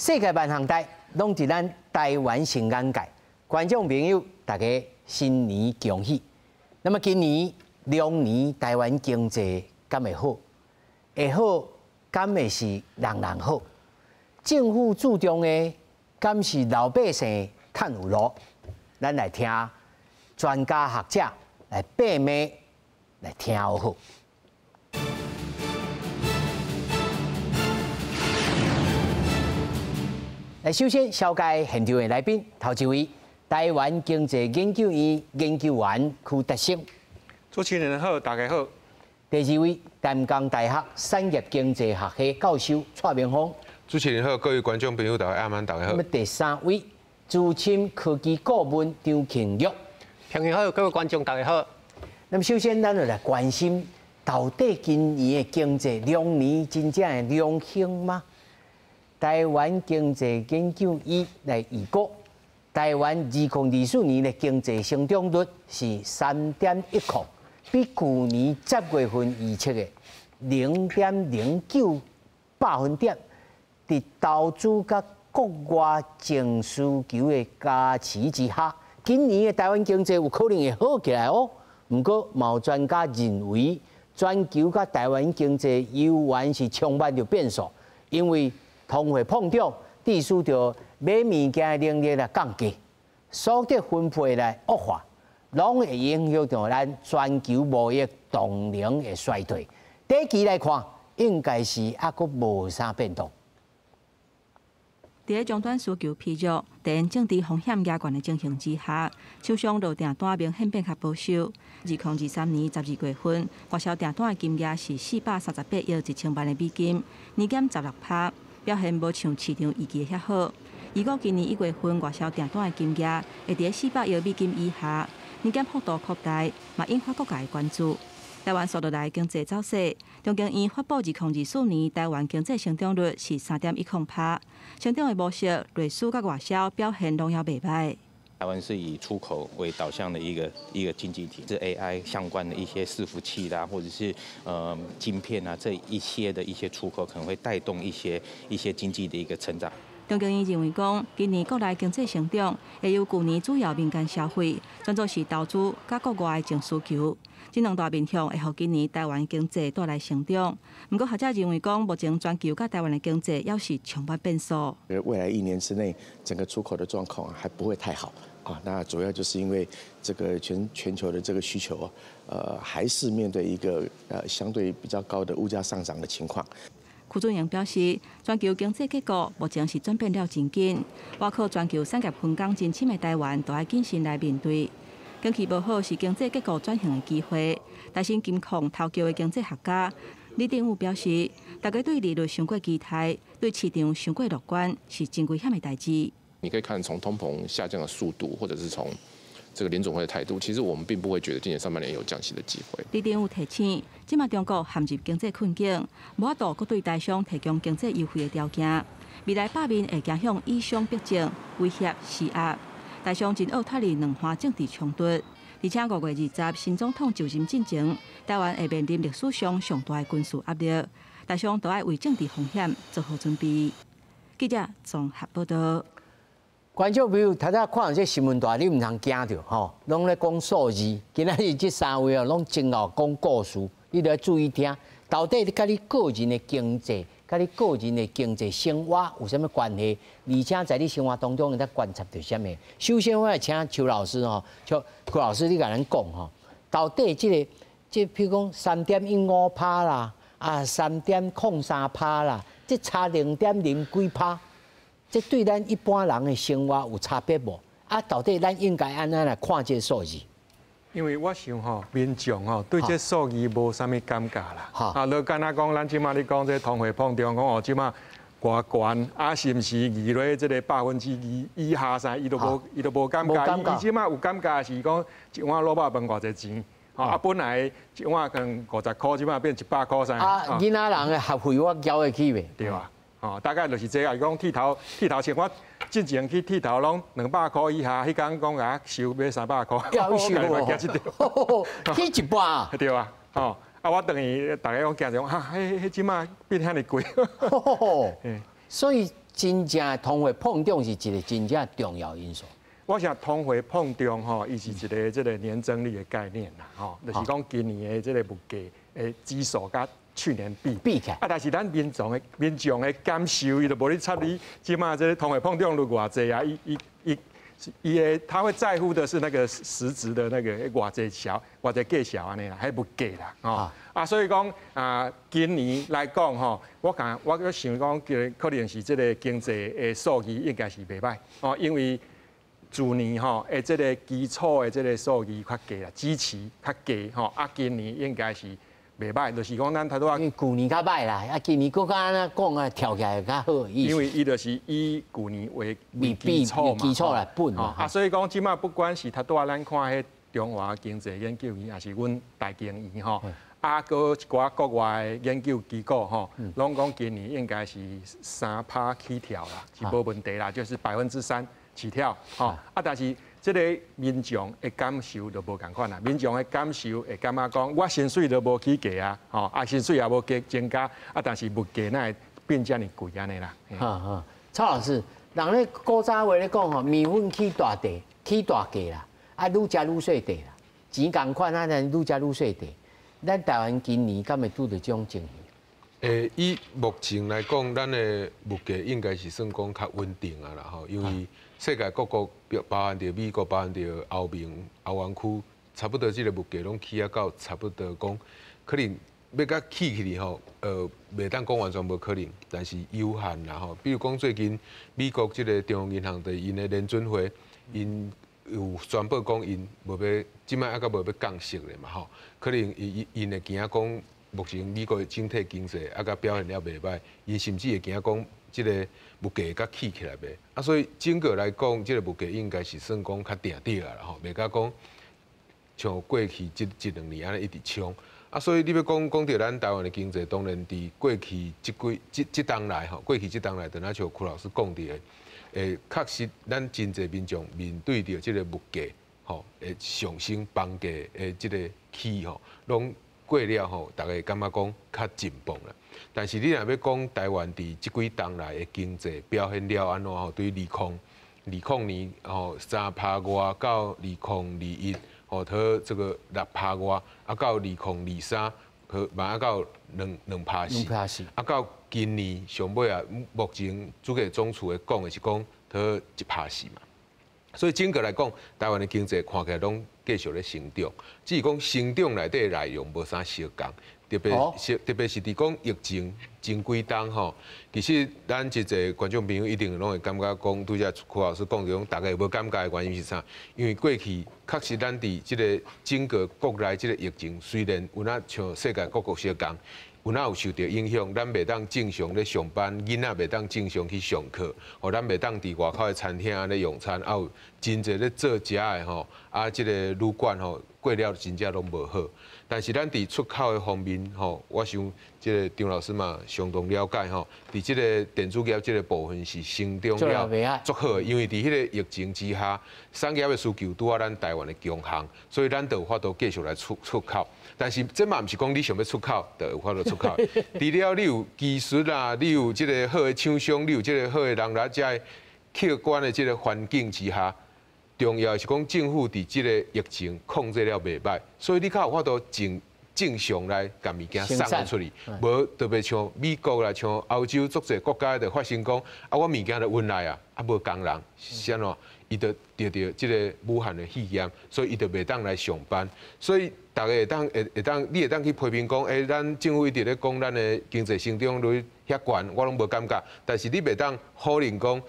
世界萬項代攏佇咱台灣新眼界。觀眾朋友，大家新年恭喜！那麼今年龍年台灣經濟敢會好？會好，敢會是人人好？政府注重的，敢是老百姓趁有路？咱來聽專家學者來把脈來聽好。來，首先紹介現場的來賓，頭一位台灣經濟研究院研究員區達勝。主持人好，大家好。第二位淡江大學產業經濟學系教授蔡明芳。主持人好，各位觀眾朋友大家晚安，大家好。那麼第三位資深科技顧問張慶玉。朋友好，各位觀眾大家好。那麼首先，咱就來關心，到底今年的經濟龍年真正會良興嗎？台灣經濟研究院來預估，台灣2024年的經濟成長率是3.10，比舊年10月份預測的0.09百分點。佇投資佮國外淨需求的加持之下，今年的台灣經濟有可能會好起來哦。毋過，嘛有專家認為，全球佮台灣經濟猶原是充滿著變數，因為通貨膨脹，致使著買物件的能力來降低，所得分配來惡化，攏會影響著咱全球貿易動能的衰退。短期來看，應該是猶閣無啥變動。佇咧終端需求疲弱、地緣政治風險加懸的情形之下，廠商落訂單明顯變較保守。2023年12月份，外銷訂單的金額是438億1000萬的美金，年減16%，表現無像市場預期的遐好。預估今年1月份外銷訂單的金額會佇咧400億美金以下，年減幅度擴大，嘛引發各界的關注。台灣紲落來經濟走勢，中經院發布2024年台灣經濟成長率是3.10%，成長的模式內需佮外銷表現攏猶袂䆀。台灣是以出口為導向的一個經濟體，是 AI 相關的一些伺服器啦，或者是晶片啊，這一些的一些出口可能會帶動一些經濟的一個成長。中經院認為講，今年國內經濟成長會由舊年主要民間消費轉做是投資佮國外的淨需求，這兩大面向會予今年台灣經濟帶來成長。毋過學者認為講，目前全球佮台灣的經濟猶是充滿變數。未來一年之內，整個出口的狀況還不會太好啊。那主要就是因為這個全球的這個需求，還是面對一個相對比較高的物價上漲的情況。柯俊榮表示，全球經濟結構目前是轉變了真緊，倚靠全球產業分工真深的台灣，都愛謹慎來面對。景氣無好是經濟結構轉型的機會。台新金控投球的經濟學家李定武表示，大家對利率傷過期待，對市場傷過樂觀，是真危險的代誌。你可以看從通膨下降的速度，或者是從這個聯準會的態度，其實我們並不會覺得今年上半年有降息的機會。李定武提醒，這馬中國陷入經濟困境，無法度閣對台商提供經濟優惠的條件，未來罷免會走向以商逼政、威脅施壓，台商真惡脫離兩岸政治衝突。而且5月20新總統就任進前，台灣會面臨歷史上上大的軍事壓力，台商都愛為政治風險做好準備。記者綜合報道。觀眾朋友，頭拄看這新聞台，你毋通驚著吼，攏咧講數字。今仔日這三位哦，攏真𠢕講故事，你著愛注意聽。到底佮你個人的經濟，佮你個人的經濟生活有啥物關係？而且在你生活當中，會當觀察著啥物？首先，我來請邱老師吼，邱邱老師，你共咱講吼，到底這個，這譬如講3.15%啦，啊3.03%啦，這差零點零幾趴。這對咱一般人的生活有差別無？啊，到底咱應該按怎來看這個數字？因為我想吼，民眾吼對這數字無啥物感覺啦。啊，就敢若講，咱這馬咧講這通貨膨脹，講哦，這馬偌懸，啊，是毋是二咧這個2%以下啥，伊都無感覺。伊這馬有感覺是講一碗滷肉飯偌濟錢。啊，本來一碗可能50箍，這馬變100箍啥。啊，囡仔人的學費我繳會起袂？對啊。哦，大概就是這個，伊講剃頭，剃頭像我進前去剃頭，攏200箍以下，彼工講共收欲300箍，要收哦，起一半。對啊，吼，啊，我轉去，逐家攏驚著講，哈，彼彼這馬變遐爾貴。所以真正通貨膨脹是一個真正重要因素。我想通貨膨脹吼，伊是一個這個年增率的概念啦，吼，就是講今年的這個物價的指數佮去年比比起來。啊，但是咱民眾的感受，伊就無咧插你，這馬這個通貨膨脹率偌濟啊，伊伊伊伊的他會在乎的是那個實質的那個偌濟小，偌濟價數按呢啦，彼物價啦，吼。啊，所以講啊，今年來講吼，我感我閣想講，可能是這個經濟的數字應該是袂䆀哦，因為去年吼，的這個基礎的這個數字較低啦，支持較低吼，啊，今年應該是袂䆀，就是講咱頭拄仔，因為舊年較䆀啦，啊，今年閣較按呢講啊，跳起來較好。因為伊就是以舊年為基礎嘛，基礎來本嘛。啊，所以講這馬不管是頭拄仔咱看彼中華經濟研究院，抑是阮台經院吼，啊，閣一寡國外的研究機構吼，攏講今年應該是3趴起跳啦，是無問題啦，就是3%起跳，吼啊！但是這個民眾的感受就無仝款啦。民眾的感受會感覺講，我薪水都無起價啊，吼啊，薪水也無加增加，啊，但是物價哪會變遮爾貴按呢啦？哈哈，蔡老師，人咧古早話咧講吼，麵粉起大塊，起大價啦，啊，愈食愈細塊啦，錢仝款啊，但愈食愈細塊。咱台灣今年敢會拄著這種情形？以目前來講，咱的物價應該是算講較穩定啊啦吼，因為世界各國，包含著美國、包含著歐盟、歐元區，差不多這個物價攏起啊到差不多講，可能欲閣起去吼，袂當講完全無可能，但是有限啦吼。比如講最近美國這個中央銀行的𪜶的聯準會，𪜶有宣布講𪜶無欲，這擺猶閣無欲降息咧嘛吼，可能伊𪜶會驚講。目前美國的整體經濟猶閣表現了袂䆀，𪜶甚至會驚講這個物價會閣起起來袂？啊，所以整個來講，這個物價應該是算講較定佇啊啦吼，袂閣講像過去這一兩年按呢一直衝。啊，所以你欲講講著咱台灣的經濟，當然佇過去這幾這這冬來吼，過去這冬來，就若像邱老師講著的，確實咱真濟民眾面對著這個物價吼會上升，房價的這個起吼，攏過了吼，逐家感覺講較緊繃啦。但是你若欲講台灣佇這幾冬來的經濟表現了按怎吼，對2020年吼3趴外到2021吼，佗這個6趴外，啊到2023，和嘛啊到2.2趴四，啊到今年上尾啊，目前主計總處的講的是講佗1.4趴嘛。所以整個來講，台灣的經濟看起來攏繼續咧成長，只是講成長內底內容無啥相仝，特別是特別是佇講疫情前幾冬吼，其實咱真濟觀眾朋友一定攏會感覺講，拄才邱老師講這種，逐家無感覺的原因是啥？因為過去確實咱佇這個整個國內這個疫情，雖然有若像世界各國相仝，有哪有受著影響，咱袂當正常咧上班，囡仔袂當正常去上課，吼，咱袂當佇外口的餐廳咧用餐，啊有真濟咧做食的吼，啊，這個旅館吼過了真正攏無好。但是咱佇出口的方面吼，我想這個張老師嘛相當了解吼，佇這個電子業這個部分是成長了足好的，因為佇彼個疫情之下，產業的需求拄仔咱台灣的強項，所以咱就有法度繼續來出口。但是這嘛毋是講你想欲出口就有法度出口。除了你有技術啦，你有這個好的廠商，你有這個好的人來遮客觀的這個環境之下，重要的是講政府佇這個疫情控制了袂䆀，所以你較有法度正常來共物件送出去，無特別像美國啦，像歐洲足濟國家就發生講，啊我物件都運來啊，啊無工人，是按怎？伊就著著這個武漢的肺炎，所以伊就袂當來上班。所以逐家會當會會當，你會當去批評講，咱政府一直咧講咱的經濟成長率遐懸，我攏無感覺。但是你袂當否認講，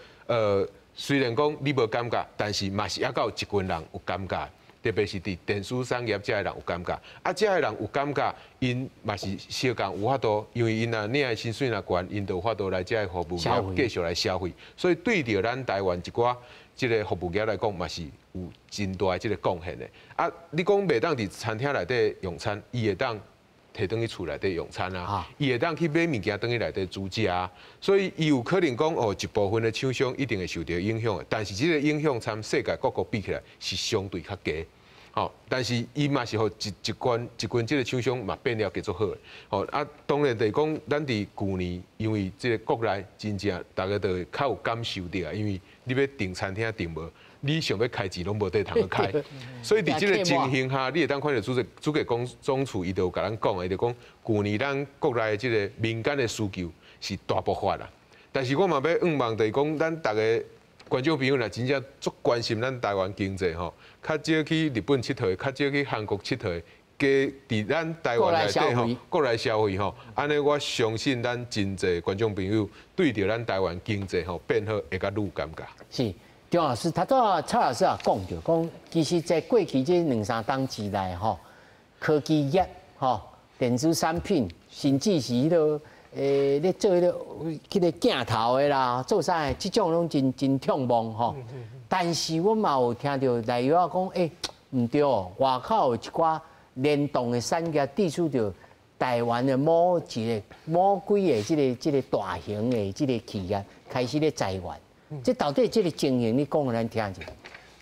雖然講你無感覺，但是嘛是猶閣有一群人有感覺，特別是佇電子產業遮的人有感覺。啊，遮的人有感覺，𪜶嘛是相仝有法度，因為𪜶若領的薪水若懸，𪜶就有法度來遮的服務業繼續來消費。所以對著咱台灣一寡這個服務業來講，嘛是有真大的這個貢獻的。啊，你講袂當佇餐廳內底用餐，伊會當提轉去厝內底用餐啊，伊會當去買物件轉去內底煮食啊，所以伊有可能講哦，一部分的廠商一定會受著影響的，但是這個影響參世界各國比起來是相對較低。吼，但是伊嘛是予一一群一群這个廠商嘛變了繼續好的，吼啊，當然就是講咱佇舊年因為這個國內真正大家都會較有感受著啊，因為你欲訂餐廳訂無，你想欲開錢攏無地通去開，所以佇這個情形下，你會當看著主計總處伊就有共咱講，伊就講舊年咱國內的這個民間的需求是大爆發啦，但是我嘛欲向望就是講咱逐个觀眾朋友若真正足關心咱台灣經濟吼，較少去日本𨑨迌，較少去韓國𨑨迌，加佇咱台灣內底吼，國內消費吼，按呢我相信咱真濟觀眾朋友對著咱台灣經濟吼變好會較愈感覺。是，張老師，頭拄蔡老師也講著，講其實在過去這兩三冬之內吼，科技業吼、電子產品，甚至是彼个。咧做彼个彼个鏡頭的啦，做啥的，這種攏真真暢旺吼。但是我嘛有聽著內友仔講，毋對哦，外口有一寡聯動的產業，致使著台灣的某一个某幾个這個大型的這個企業開始咧裁員。這到底這個情形，你講予咱聽者。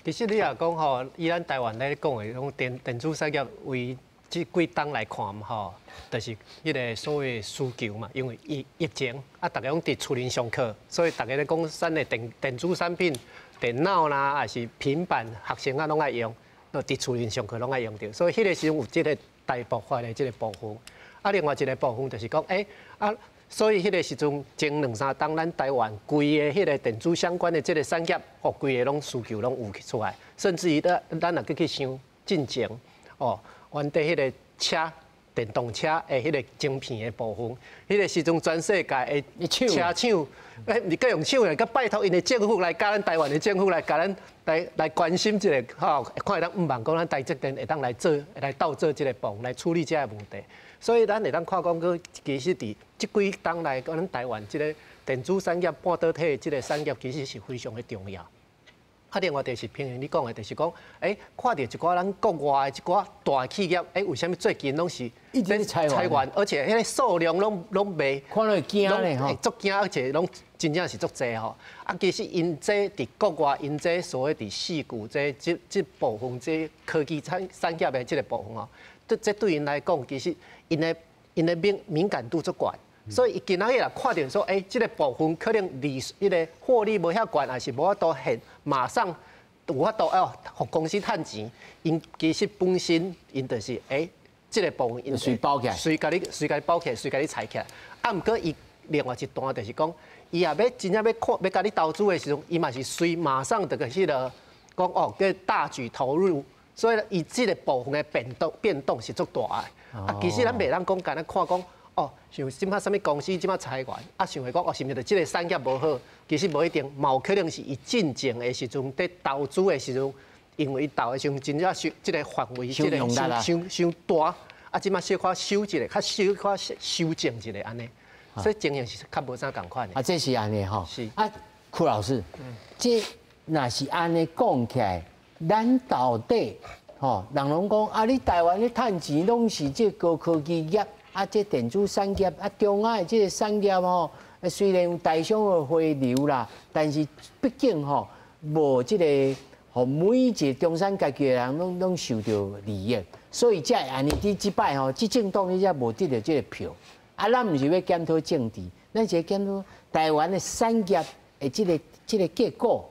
其實你若講吼，以咱台灣咧講的，講電子產業為這幾冬來看吼，就是彼个所謂需求嘛，因為疫情啊，逐家攏佇厝裡上課，所以逐家咧講咱的電子產品、電腦啦，抑是平板，學生啊攏愛用，都佇厝裡上課攏愛用著，所以彼个時陣有這個大爆發的這個部分。啊，另外一個部分就是講，啊，所以彼个時陣前兩三冬，咱台灣規个彼个電子相關的這個產業，哦，規个攏需求攏有出來，甚至於咱若閣去想進前，哦。原底彼個車，電動車的彼個晶片的部分，彼個時陣全世界的車廠，毋是閣用搶的，閣拜託𪜶的政府來佮咱台灣的政府來共咱來關心一下，吼，看會當向望講咱台積電會當來做，來鬥做這個部分來處理這个問題。所以咱會當看講，閣其實佇這幾冬來講，咱台灣這个電子產業、半導體的這个產業，其實是非常的重要。啊，另外就是平衡你講的，就是講，看著一寡咱國外的一寡大企業，為啥物最近攏是一直裁員，而且彼个數量攏袂，看了會驚咧吼，足驚，而且攏真正是足濟吼。啊，其實𪜶這佇國外，𪜶這所謂佇矽谷這部分這科技產業的這个部分吼，這對𪜶來講，其實𪜶的敏感度足懸。所以伊今仔日若看著說，這个部分可能利彼个獲利無遐懸，抑是無法度現馬上有法度哦，予公司趁錢。𪜶其實本身𪜶就是，這个部分𪜶隨包起來，隨共你包起來，隨共你裁起來。啊，毋過伊另外一段就是講，伊若欲真正欲看欲共你投資的時陣，伊嘛是隨馬上就個彼个講哦，叫大舉投入。所以伊這个部分的變動是足大的。啊，其實咱袂當講干焦看講。哦，像這擺啥物公司這擺裁員，啊，想會講哦，是毋是就這个產業無好？其實無一定，嘛有可能是伊進前的時陣，佇投資的時陣，因為伊投的時陣真正是這个範圍，這个傷傷大，啊，這擺小可收一下，較小可修正一下按呢，所以情形是較無啥仝款的。啊，這是按呢吼。是。啊，柯老師，這若是按呢講起來，咱到底吼，人攏講啊，你台灣咧趁錢攏是這高科技業。啊，這電子產業啊，中亞的這个產業吼，雖然有台商的回流啦，但是畢竟吼，無這个，予每一个中產階級的人攏受著利益，所以才會按呢。佇這擺吼，執政黨你才無得著這个票。啊，咱毋是欲檢討政治，咱是檢討台灣的產業的這个結構，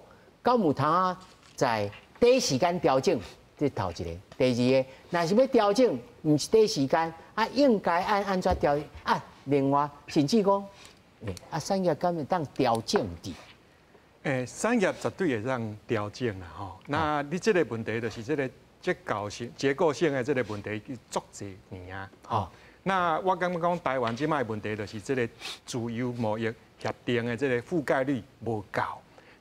敢有通啊在短時間調整？這頭一个，第二个，若是欲調整，毋是短時間，啊，應該按怎調啊？另外，甚至講，啊，產業敢會當調整佇？產業絕對會當調整啦，吼。那你這个問題就是這个結構性的這个問題，足濟年啊，吼。那我感覺講台灣這擺問題就是這个自由貿易協定的這个覆蓋率無夠。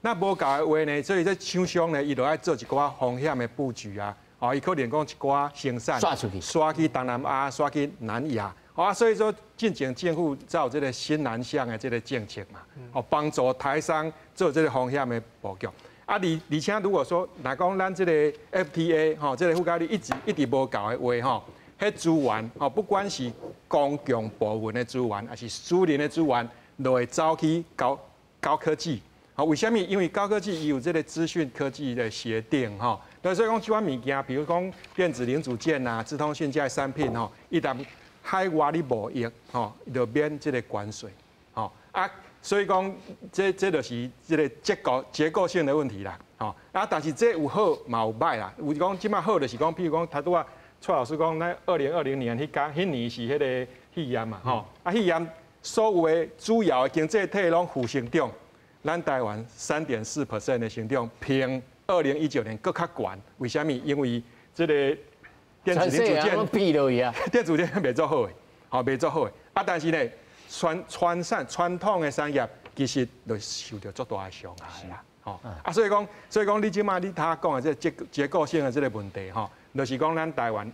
那無夠的話呢，所以這廠商呢，伊就愛做一寡風險的布局啊。哦，伊可能講一寡生產徙出去，徙去東南亞，徙去南亞。啊，所以說進前政府才有這个新南向的這个政策嘛，哦，幫助台商做這个風險的布局。啊，而且如果說若講咱這个 FTA 吼，這个覆蓋率一直一直無夠的話吼，彼資源吼，不管是公共部門的資源，抑是私人的資源，都會走去高科技。好，為啥物？因為高科技伊有這个資訊科技的協定吼，所以講這款物件，比如講電子零組件啊、資通訊這些產品吼，伊踮海外咧貿易吼，就免這個關稅，吼啊，所以講這就是這個結構性的問題啦，吼啊，但是這有好嘛有歹啦，有講這馬好就是講，譬如講頭拄仔蔡老師講，咱2020年彼工彼年是彼個肺炎嘛，吼啊肺炎所有的主要的經濟體攏負成長，咱台灣3.4% 的成長，比2019年閣較懸，為啥物？因為這個電子零組件變落去啊，電子零組件賣足好的，吼賣足好的。啊，但是呢，傳統的產業其實就受著足大的傷害啦，吼啊，所以講你這馬你頭講的這個結構性的這個問題，吼，就是講咱台灣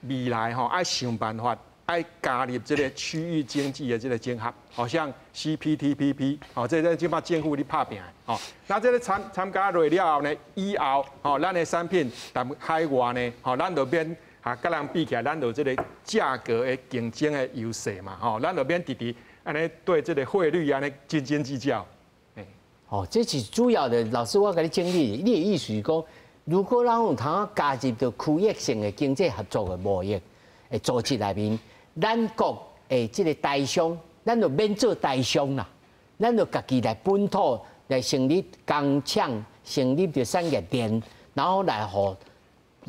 未來吼愛想辦法，愛加入這個區域經濟的這個整合，好像 CPTPP，吼，這個這馬政府咧拍拚的，吼，那這個參加落了後呢，以後吼，咱的產品踮海外呢，吼，咱就免啊，佮人比起來，咱就這個價格的競爭的優勢嘛，吼，咱就免直直按呢對這個匯率按呢斤斤計較。哦，這是主要的。老師，我共你整理，你的意思是講，如果咱有通加入著區域性的經濟合作的貿易的組織內面，咱國的這個台商，咱就免做台商啦，咱就家己來本土來成立工廠，成立著產業鏈，然後來予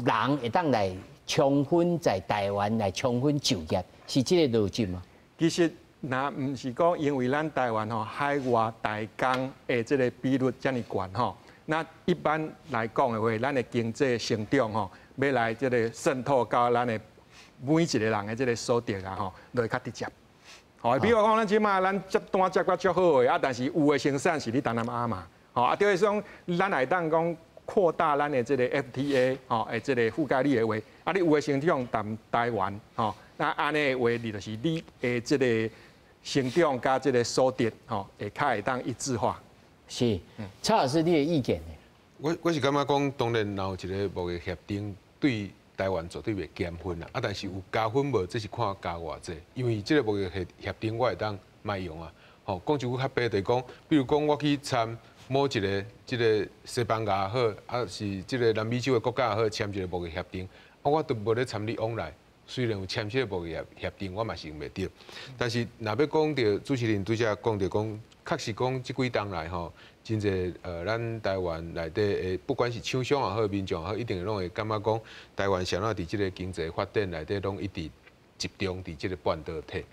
人會當來充分在台灣來充分就業，是這個邏輯嗎？其實，若毋是講因為咱台灣吼海外台工的這個比率遮爾懸吼，那一般來講的話，咱的經濟成長吼，欲來這個滲透到咱的每一個人的這個所得啊吼，就會較直接。吼，比如講咱這馬咱接單接甲足好的啊，但是有的生產是佇東南亞嘛，吼啊，就是講咱會當講擴大咱的這個 FTA 吼的這個覆蓋率的話，啊，你有的成長踮台灣吼，那按呢的話，你就是你的這個成長佮這個所得吼，會較會當一致化。是，蔡老師，你的意見呢？我是感覺講，當然若有一個貿易協定對台灣絕對袂減分啦，啊，但是有加分無？這是看加偌濟，因為這個貿易協定我會當莫用啊。吼，講一句較白就是講，比如講我去參某一個這個西班牙好，啊是這個南美洲的國家也好，簽一個貿易協定，啊，我都無咧參你往來。雖然有簽這個貿易協定，我嘛是用袂著。但是若欲講著主持人拄才講著講，確實講這幾冬來吼，真濟咱台灣內底的，不管是廠商也好，民眾也好，一定攏會感覺講，台灣啥物佇這個經濟發展內底攏一直集中佇這個半導體。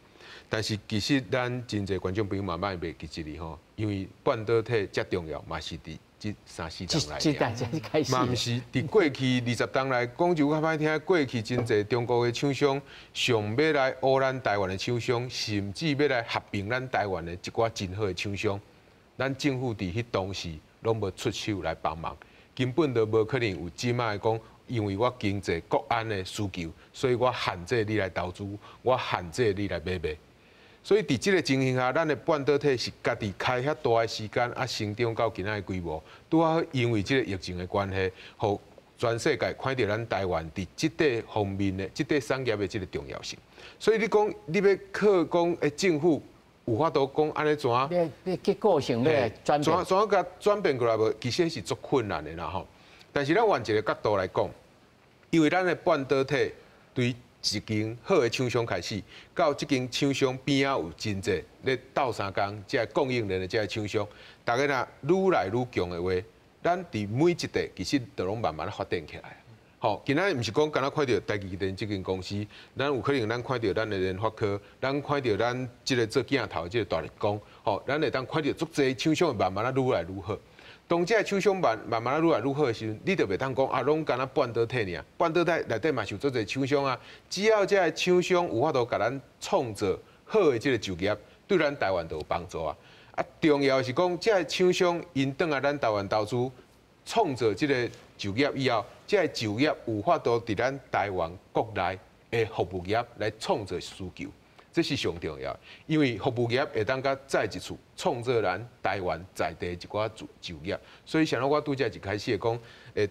但是其實咱真濟觀眾朋友嘛莫袂記一個吼，因為半導體遮重要，嘛是佇這三四冬來，嘛毋是佇過去20冬來講就較歹聽，過去真濟中國的廠商想欲來挖咱台灣的廠商，甚至欲來合併咱台灣的一寡真好的廠商，咱政府佇彼當時攏無出手來幫忙，根本就無可能有這馬講，因為我經濟國安的需求，所以我限制你來投資，我限制你來買賣。所以佇這個情形下，咱的半導體是家己開遐大的時間，啊，成長到今仔的規模，拄好因為這個疫情的關係，予全世界看著咱台灣佇這塊方面的這塊產業的這個重要性。所以你講你欲靠講，政府有法度講按呢怎？你結構性欲轉變，怎怎共轉變過來無？其實是足困難的啦吼。但是咱換一個角度來講，因為咱的半導體對一間好的廠商開始，到這間廠商邊仔有真濟咧鬥相共，這個供應鏈的這個廠商，逐家若愈來愈強的話，咱佇每一塊其實都攏慢慢發展起來。吼，今仔日毋是講干焦看著台積電這間公司，咱有可能咱看著咱的聯發科，咱看著咱這個做鏡頭的這個大立光，吼，咱會當看著足濟廠商慢慢仔愈來愈好。當這個廠商慢慢慢仔愈來愈好的時陣，你就袂當講啊，攏干焦半導體爾，半導體內底嘛是有足濟廠商啊。只要這個廠商有法度共咱創造好的這個就業，對咱台灣就有幫助啊。啊，重要是講這個廠商𪜶轉來咱台灣投資，創造這個就業以後，這個就業有法度佇咱台灣國內的服務業來創造需求，這是上重要的。因為服務業會當閣再一次創造咱台灣在地一寡就業。所以，像我拄才一開始講，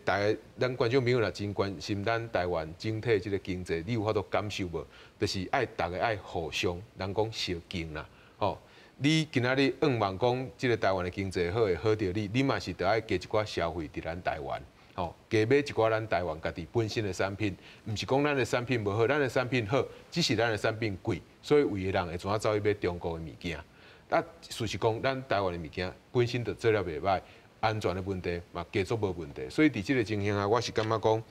大家咱觀眾朋友若真關心咱台灣整體這個經濟，你有法度感受無？就是愛逐家愛互相，人講相敬啦，吼。你今仔日願望講這個台灣的經濟好會好著你，你嘛是著愛加一寡消費佇咱台灣。吼，加买一寡咱台灣家己本身的產品，毋是講咱的產品無好，咱的產品好，只是咱的產品貴，所以有的人會怎啊走去買中國的物件。啊，事實講，咱台灣的物件本身就做了袂䆀，安全的問題嘛，加足無問題。所以佇這個情形下，我是感覺講，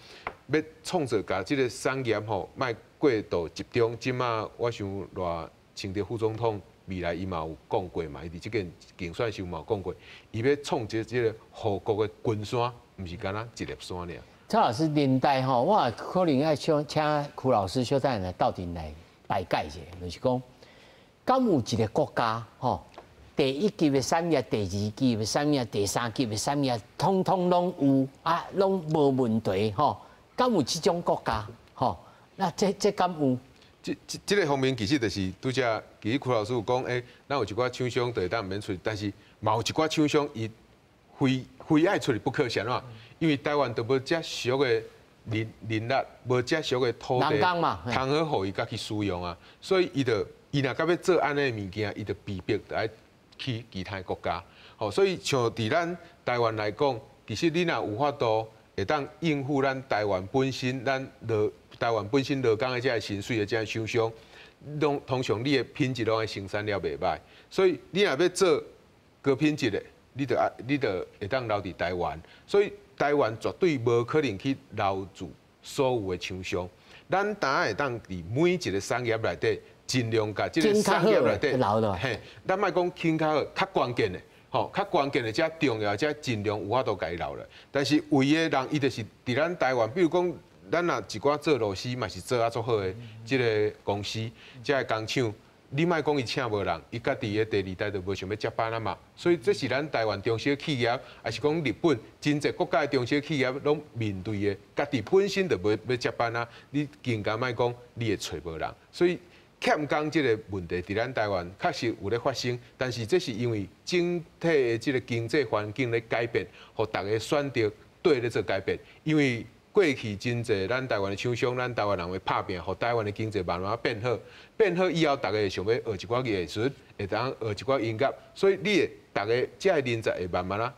欲創造共這個產業吼，莫過度集中。這馬我想賴清德副總統未來伊嘛有講過嘛，伊佇這個競選時嘛有講過，伊欲創造這個護國的群山，毋是干焦一粒山爾。蔡老師年代吼，我可能愛請邱老師小等來鬥陣來排解一下，就是講，敢有一個國家吼，第一級的產業、第二級的產業、第三級的產業，通通攏有啊，攏無問題吼。敢有這種國家吼？那這敢有？這個方面其實就是拄才，其實邱老師有講，咱有一寡廠商就會當毋免出，但是嘛有一寡廠商伊非愛出去不可，是按怎？因為台灣都無遮俗的人力，無遮俗的土地，通好予伊共去使用啊。所以伊就伊若欲做按呢物件，伊就被逼著愛去其他國家。吼，所以像佇咱台灣來講，其實你若有法度會當應付咱台灣本身，咱勞台灣本身勞工的這个薪水的這个廠商，攏通常你的品質攏愛生產了袂䆀。所以你若欲做高品質的，你就會當留佇台灣。所以台灣絕對無可能去留住所有的廠商。咱當會當佇每一個產業內底，盡量共這個產業內底，嘿，咱莫講輕較好，較關鍵的，吼，較關鍵的遮重要，遮盡量有法度共伊留落。但是有的人伊就是佇咱台灣，比如講，咱若一寡做螺絲嘛是做啊足好的，這个公司，這个工廠，你莫講伊請無人，伊家己的第二代就無想欲接班啊嘛。所以這是咱台灣中小企業，抑是講日本真濟國家的中小企業攏面對的，家己本身就無欲接班啊，你更加莫講你會揣無人。所以欠工這个問題，佇咱台灣確實有咧發生，但是這是因為整體的這个經濟環境咧改變，予大家選擇對咧做改變。因為過去真濟咱台灣的廠商，咱台灣人會拍拚，予台灣的經濟慢慢變好。變好以後，大家會想欲學一寡藝術，會當學一寡音樂，所以你會大家這个人才會慢慢啊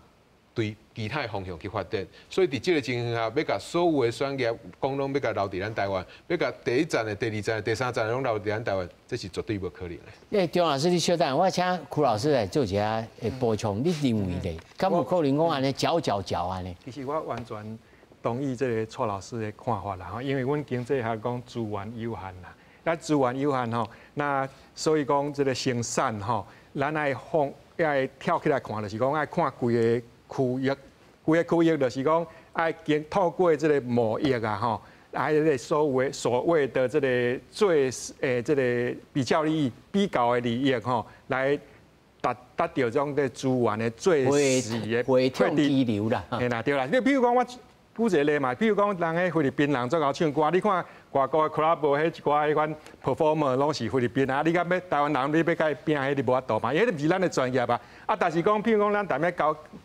對其他的方向去發展。所以佇這个情形下，欲共所有的產業講攏欲共留佇咱台灣，欲共第一層的、第二層的、第三層的攏留佇咱台灣，這是絕對無可能的。欸，張老師，你稍等，我請邱老師來做一下補充。你認為咧，敢有可能講按呢攪攪攪按呢？其實我完全同意這个蔡老師的看法啦，因為阮經濟學講資源有限啦，那資源有限吼，那所以講這个生產吼，咱愛放愛跳起來看，就是講愛看規个區域，規个區域就是講愛經透過這个貿易啊吼，還有這个所謂的這个最這个比較利益、比較的利益吼，來達到這種的資源的最時的配置流啦，嘿啦對啦，你比如講我舉一個例嘛，比如講人彼菲律賓人足𠢕唱歌，你看外國的 club 彼一寡彼款 performer 攏是菲律賓啊，你敢欲台灣人你欲共伊拚彼你無法度嘛，因為彼毋是咱的專業啊。啊，但是講，譬如講咱踮咧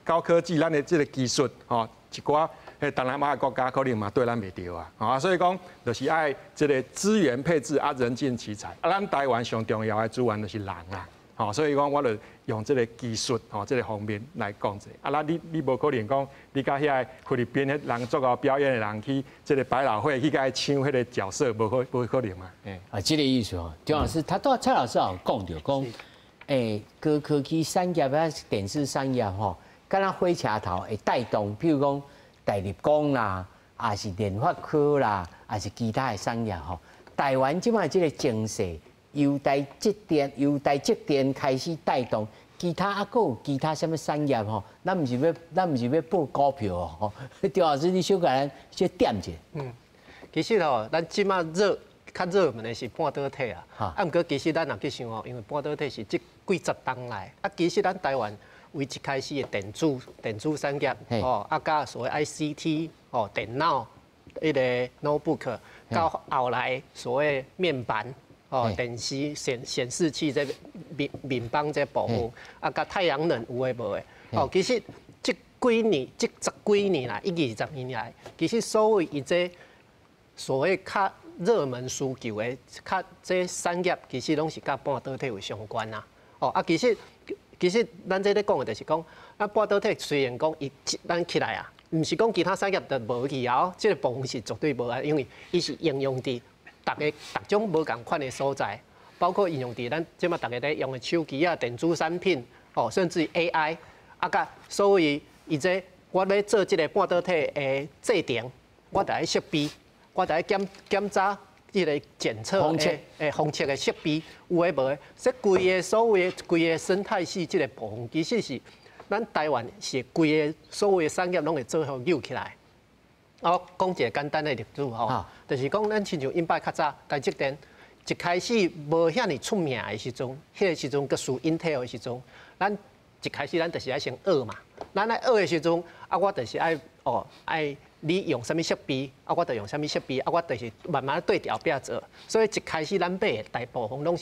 高科技，咱的這个技術吼，一寡彼東南亞國家可能嘛對咱袂著啊。啊，所以講就是愛這个資源配置啊，人盡其才。啊，咱台灣上重要的資源就是人啊。吼，所以講我就用這个技術吼，這个方面來講者。啊，那你無可能講，你共遐菲律賓彼人足𠢕表演的人去這个百老匯去共伊搶彼个角色，無可能嘛。啊，這个意思哦，張老師，他拄蔡老師有講著講，高科技產業啊，電子產業吼，敢若火車頭會帶動，譬如講大立光啦，抑是聯發科啦，抑是其他的產業吼。台灣這擺這个情勢，由台積電，由台積電開始帶動，其他猶閣有其他啥物產業吼？咱毋是欲報股票哦。張老師，你小共咱小點一下。其實吼，咱這擺熱較熱門的是半導體啊。啊，毋過其實咱若去想吼，因為半導體是這幾十冬來，啊，其實咱台灣為一開始的電子產業，吼，啊，佮所謂 ICT，吼，電腦，彼个 notebook，到後來所謂面板。哦，電視顯示器這面板這部分，啊，佮太陽能有的無的。哦，其實這幾年、這十幾年來，一二十年來，其實所謂伊這所謂較熱門需求的較這產業，其實攏是佮半導體有相關啊。哦，啊，其實咱這咧講的就是講，啊，半導體雖然講伊咱起來啊，毋是講其他產業就無去啊，這個部分是絕對無啊，因為伊是應用佇逐个逐種無仝款的所在，包括應用佇咱這馬逐个咧用的手機啊、電子產品，哦，甚至 AI，啊，佮所以伊這我欲做這个半導體的製程，我著愛設備，我著愛檢檢查這个檢測的封測的設備有的無的，這規个所謂的規个生態系這个部分，其實是咱台灣是規个所有的產業攏會做予扭起來。我講一个簡單的例子吼，就是講咱親像𪜶擺較早台積電一開始無遐爾出名的時陣，彼个時陣閣輸 Intel 的時陣，咱一開始咱就是愛先學嘛。咱愛學的時陣，啊，我就是愛哦愛你用啥物設備，啊，我就用啥物設備，啊，我就是慢慢對著後壁做。所以一開始咱買的大部分攏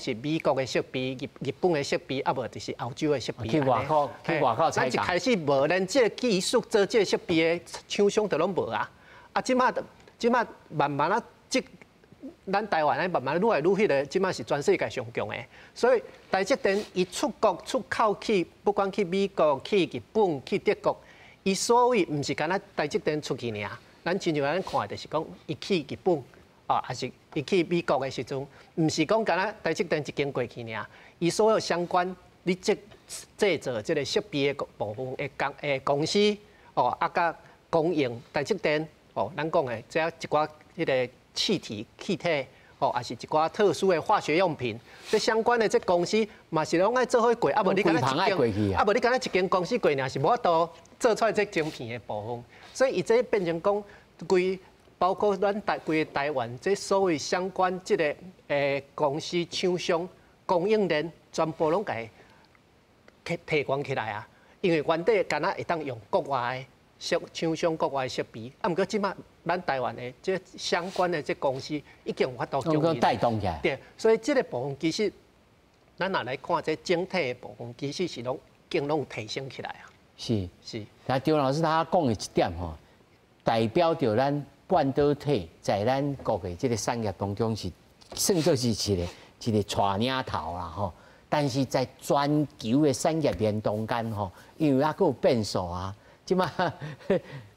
是美國的設備、日日本的設備，啊無就是歐洲的設備。去外口去外口採購。咱一開始無連這個技術做這個設備的廠商都攏無啊。啊，這馬這馬慢慢啊，這咱台灣咧慢慢愈來愈彼个，這馬是全世界上強的。所以台積電伊出國出口去，不管去美國、去日本、去德國，伊所謂毋是干焦台積電出去爾。咱親像咱看的就是講，伊去日本啊，還是伊去美國的時陣，毋是講干焦台積電一間過去爾。伊所有相關你製製造這个設備的部分的公的公司哦，啊，佮供應台積電哦，咱講的這一寡彼个氣體、氣體哦，抑是一寡特殊的化學用品，這相關的這公司嘛是攏愛做伙過，啊無你干焦一間，啊無你干焦一間公司過爾是無法度做出來這晶片的部分，所以伊這變成講規包括咱台規个台灣這所謂相關這个公司廠商供應鏈全部攏共提提懸起來啊，因為原底干焦會當用國外的設廠商國外的設備，啊，毋過這馬咱台灣的這相關的這公司已經有法度供應帶動起來。對，所以這个部分其實咱若來看這整體的部分，其實是攏經攏提升起來啊。是是。那張老師他講的一點吼，代表著咱半導體在咱國的這个產業當中是算做是一个一个帶領頭啦吼。但是在全球的產業鏈中間吼，因為猶閣有變數啊，這馬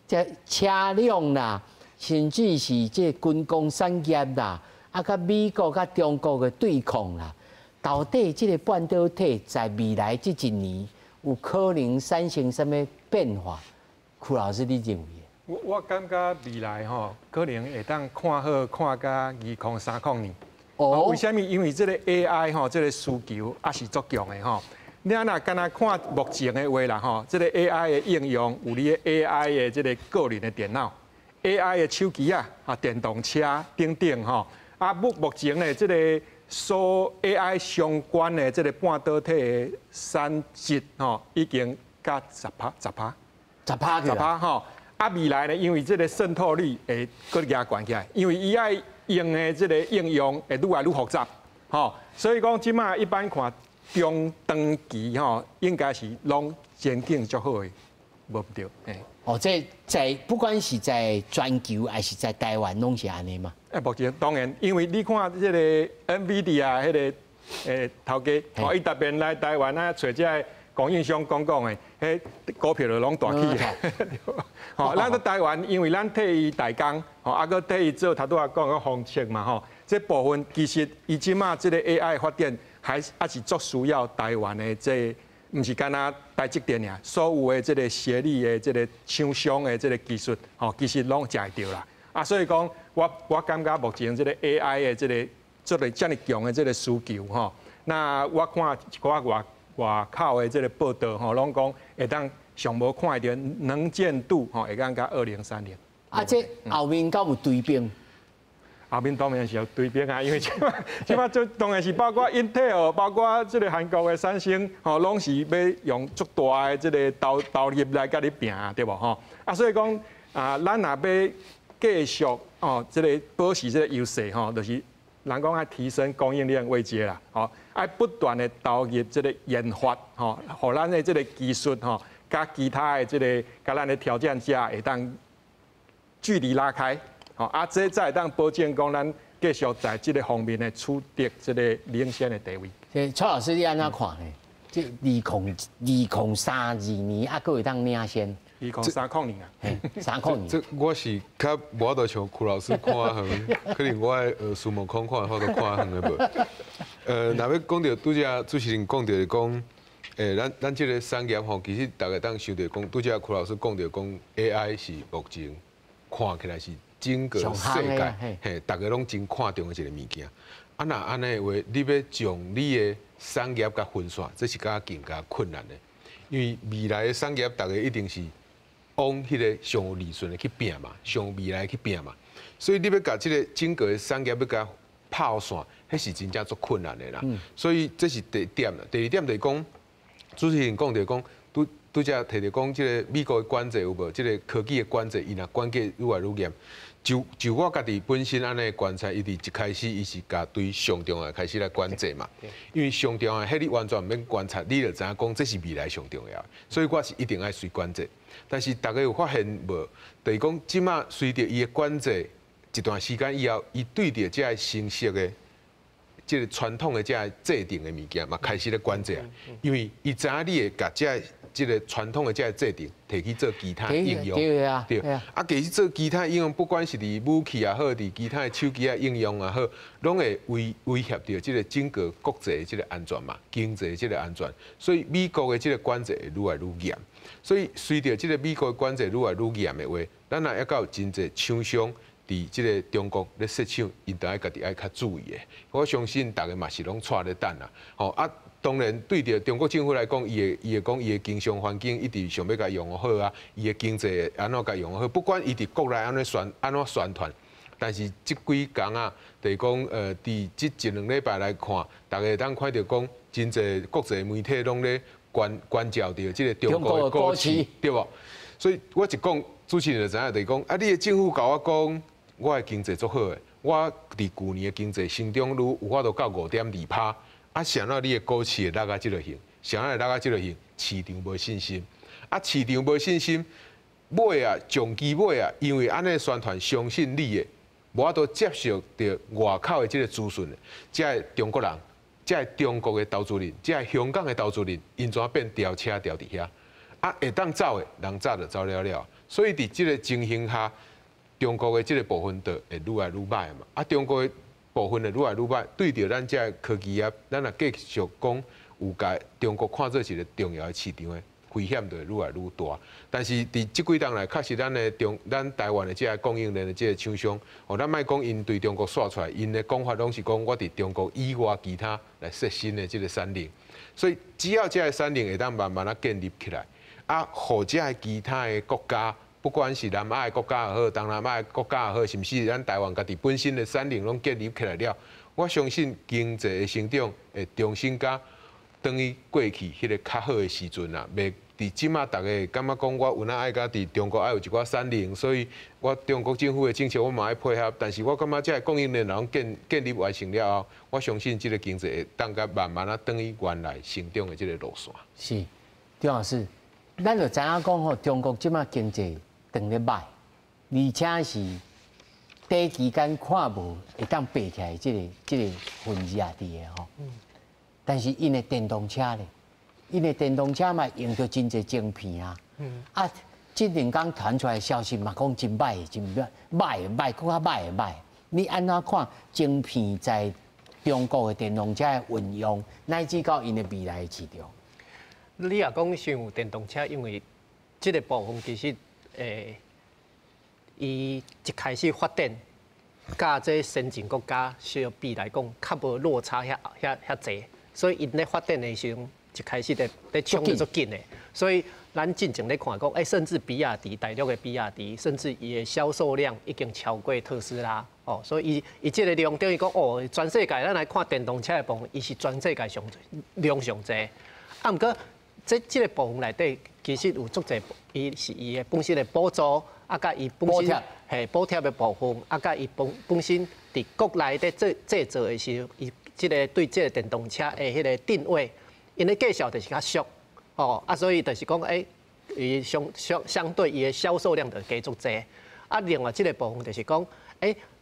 這車輛啦，甚至是這軍工產業啦，啊，佮美國佮中國的對抗啦，到底這个半導體在未來這一年有可能產生啥物變化？邱老師，你認為？我感覺未來吼，可能會當看好看甲2030年。哦。為啥物？因為這个 AI 吼，這个需求也是足強的吼。你若干焦看目前的話啦吼，這个 AI 的應用有你的 AI 的這个個人的電腦、AI 的手機啊、啊電動車等等吼。啊，目目前的這个所 AI 相關的這个半導體的產值吼，已經甲十趴、十趴、十趴十趴吼。啊，未來呢，因為這个滲透率會閣加懸起來，因為伊愛用的這个應用會愈來愈複雜，吼，所以講這馬一般看中長期吼，應該是攏前景足好的，無毋對。哦，這在不管是在全球還是在台灣，攏是按呢嘛？欸，目前當然，因為你看這个 NVIDIA 彼个頭家，吼，伊特別來台灣啊，揣這个供應商講講的，彼股票就攏大起。吼，咱佇台灣，因為咱替伊代工，吼，啊，閣替伊做頭拄仔講个封測嘛，吼，這部分其實伊這馬這个 AI 發展，還還是足需要台灣的這，毋是干焦台積電爾，所有的這个協力的這个廠商的這个技術，吼，其實攏食會著啦。啊，所以講，我我感覺目前這个 AI 的這个這个遮爾強的這个需求，吼，那我看一寡外外口的這个報道，吼，攏講會當上無看會著能見度，吼，會當到2030。啊，這後面敢有追兵？後面當然是有追兵啊，因為這馬這馬就當然是包括 Intel，包括這个韓國的三星，吼，攏是欲用足大的這个投投入來共你拚，對無吼？啊，所以講啊，咱若欲繼續哦，這个保持這个優勢吼，就是人講愛提升供應鏈位階啦，吼，愛不斷的投入這个研發，吼，予咱的這个技術吼，佮其他的這个佮咱的挑戰者會當距離拉開，吼，啊，這才會當保證講咱繼續在這个方面的取得這个領先的地位。這蔡老師你按怎看呢？這2023、22年猶閣會當領先？ 2030年啊，30年。這我是較無法度像邱老師看較遠，可能我的孫悟空看的法度看較遠的無。若欲講著拄才主持人講著是講，咱這个產業吼，其實逐家當想著講，拄才邱老師講著講 AI 是目前看起來是整個世界嘿，逐家攏真看重的一个物件。啊，若按呢的話，你欲將你的產業共分散，這是較更加困難的，因為未來的產業，逐家一定是往彼个上有利潤的去拚嘛，上有未來的去拚嘛。所以你欲共這个整個的產業欲共拋散，彼是真正足困難的啦。所以這是第一點啦。第二點就是講，主持人講著講，拄拄才提著講，這个美國的管制有無？這个科技的管制，伊若管得愈來愈嚴。就我家己本身按呢觀察，伊佇一開始，伊是共對上重要開始來管制嘛。因為上重要，彼你完全毋免觀察，你就知影講這是未來上重要，所以我是一定愛隨管制。但是逐家有發現無？就是講這馬隨著伊的管制一段時間以後，伊對著這个新式的、這个傳統的這个製程的物件嘛，開始咧管制啊。因為伊知影你會共這个這个傳統的這个製程提去做其他應用，對啊，其實做其他應用，不管是佇武器也好，佇其他的手機仔應用也好，攏會威脅著這个整個國際的這个安全嘛，經濟的這个安全。所以美國的這个管制會愈來愈嚴。所以隨著這个美國的管制愈來愈嚴的話，咱若猶閣有真濟廠商佇這个中國咧設廠，𪜶著愛家己愛較注意的。我相信逐家嘛是攏掣咧等啦，吼啊！當然，對著中國政府來講，伊會講伊的經商環境一直想欲共用好啊，伊的經濟按怎共用好，不管伊佇國內按怎宣傳，但是這幾工啊，就是講佇這一兩禮拜來看，逐家會當看著講，真濟國際媒體攏咧關照著這个中國的股市，對無？所以我一講，主持人就知影，就是講啊，你的政府共我講，我的經濟足好的，我佇舊年的經濟成長率有法度到5.2趴。啊，啥物你的股市會落甲這个形，啥物會落甲這个形，市場無信心。啊，市場無信心，買啊，長期買啊，因為按呢宣傳相信你的，無法度接受著外口的這个資訊的，這个中國人，這个中國的投資人，這个香港的投資人，𪜶怎變調車調佇遐？啊，會當走的人早就走了了。所以佇這个情形下，中國的這个部分就會愈來愈䆀嘛。啊，中國的部分會愈來愈䆀，對著咱這个科技業，咱若繼續講有共中國看做一个重要的市場的危險就會愈來愈大。但是佇這幾冬來，確實咱的中咱台灣的這个供應鏈的這个廠商，哦，咱莫講𪜶對中國煞出來，𪜶的講法攏是講我佇中國以外其他來設新的這个產能。所以只要這个產能會當慢慢仔建立起來，啊，予這个其他的國家，不管是南亞的國家也好，東南亞的國家也好，甚至咱台灣家己本身的產能攏建立起來了，我相信經濟的成長會重新共轉去過去彼个較好的時陣啦。袂佇這馬逐家感覺講我有哪愛共佇中國愛有一寡產能，所以我中國政府的政策我嘛愛配合。但是我感覺這个供應鏈若攏建立完成了後，我相信這个經濟會當共慢慢仔轉去原來成長的這个路線。是，張老師，咱就知影講吼，中國這馬經濟轉咧䆀，而且是短期間看無會當爬起來這个分子啊佇的吼。但是𪜶的電動車咧，𪜶的電動車嘛用著真濟晶片啊。啊，這兩工傳出來的消息嘛，講真䆀，真䆀，䆀，閣較䆀䆀。你按怎看晶片在中國的電動車的運用，乃至到𪜶的未來的市場？你若講像電動車，因為這个部分其實，伊一開始發展，佮這先進國家相比來講，較無落差遐遐遐濟，所以𪜶咧發展的時陣，一開始咧衝得足緊的，所以咱進前咧看講，甚至比亞迪大陸的比亞迪，甚至伊的銷售量已經超過特斯拉，哦，所以伊這个量等於講，哦，全世界咱來看電動車的部分，伊是全世界上量上濟，啊，毋過這个部分內底，其實有足濟，伊是伊的本身的補助，啊，佮伊本身嘿補貼的部分，啊，佮伊本身佇國內咧做製造的時候，伊這个對這个電動車的彼个定位，𪜶的介紹就是較俗，哦，啊，所以就是講，伊相對伊的銷售量就加足濟。啊，另外這个部分就是講，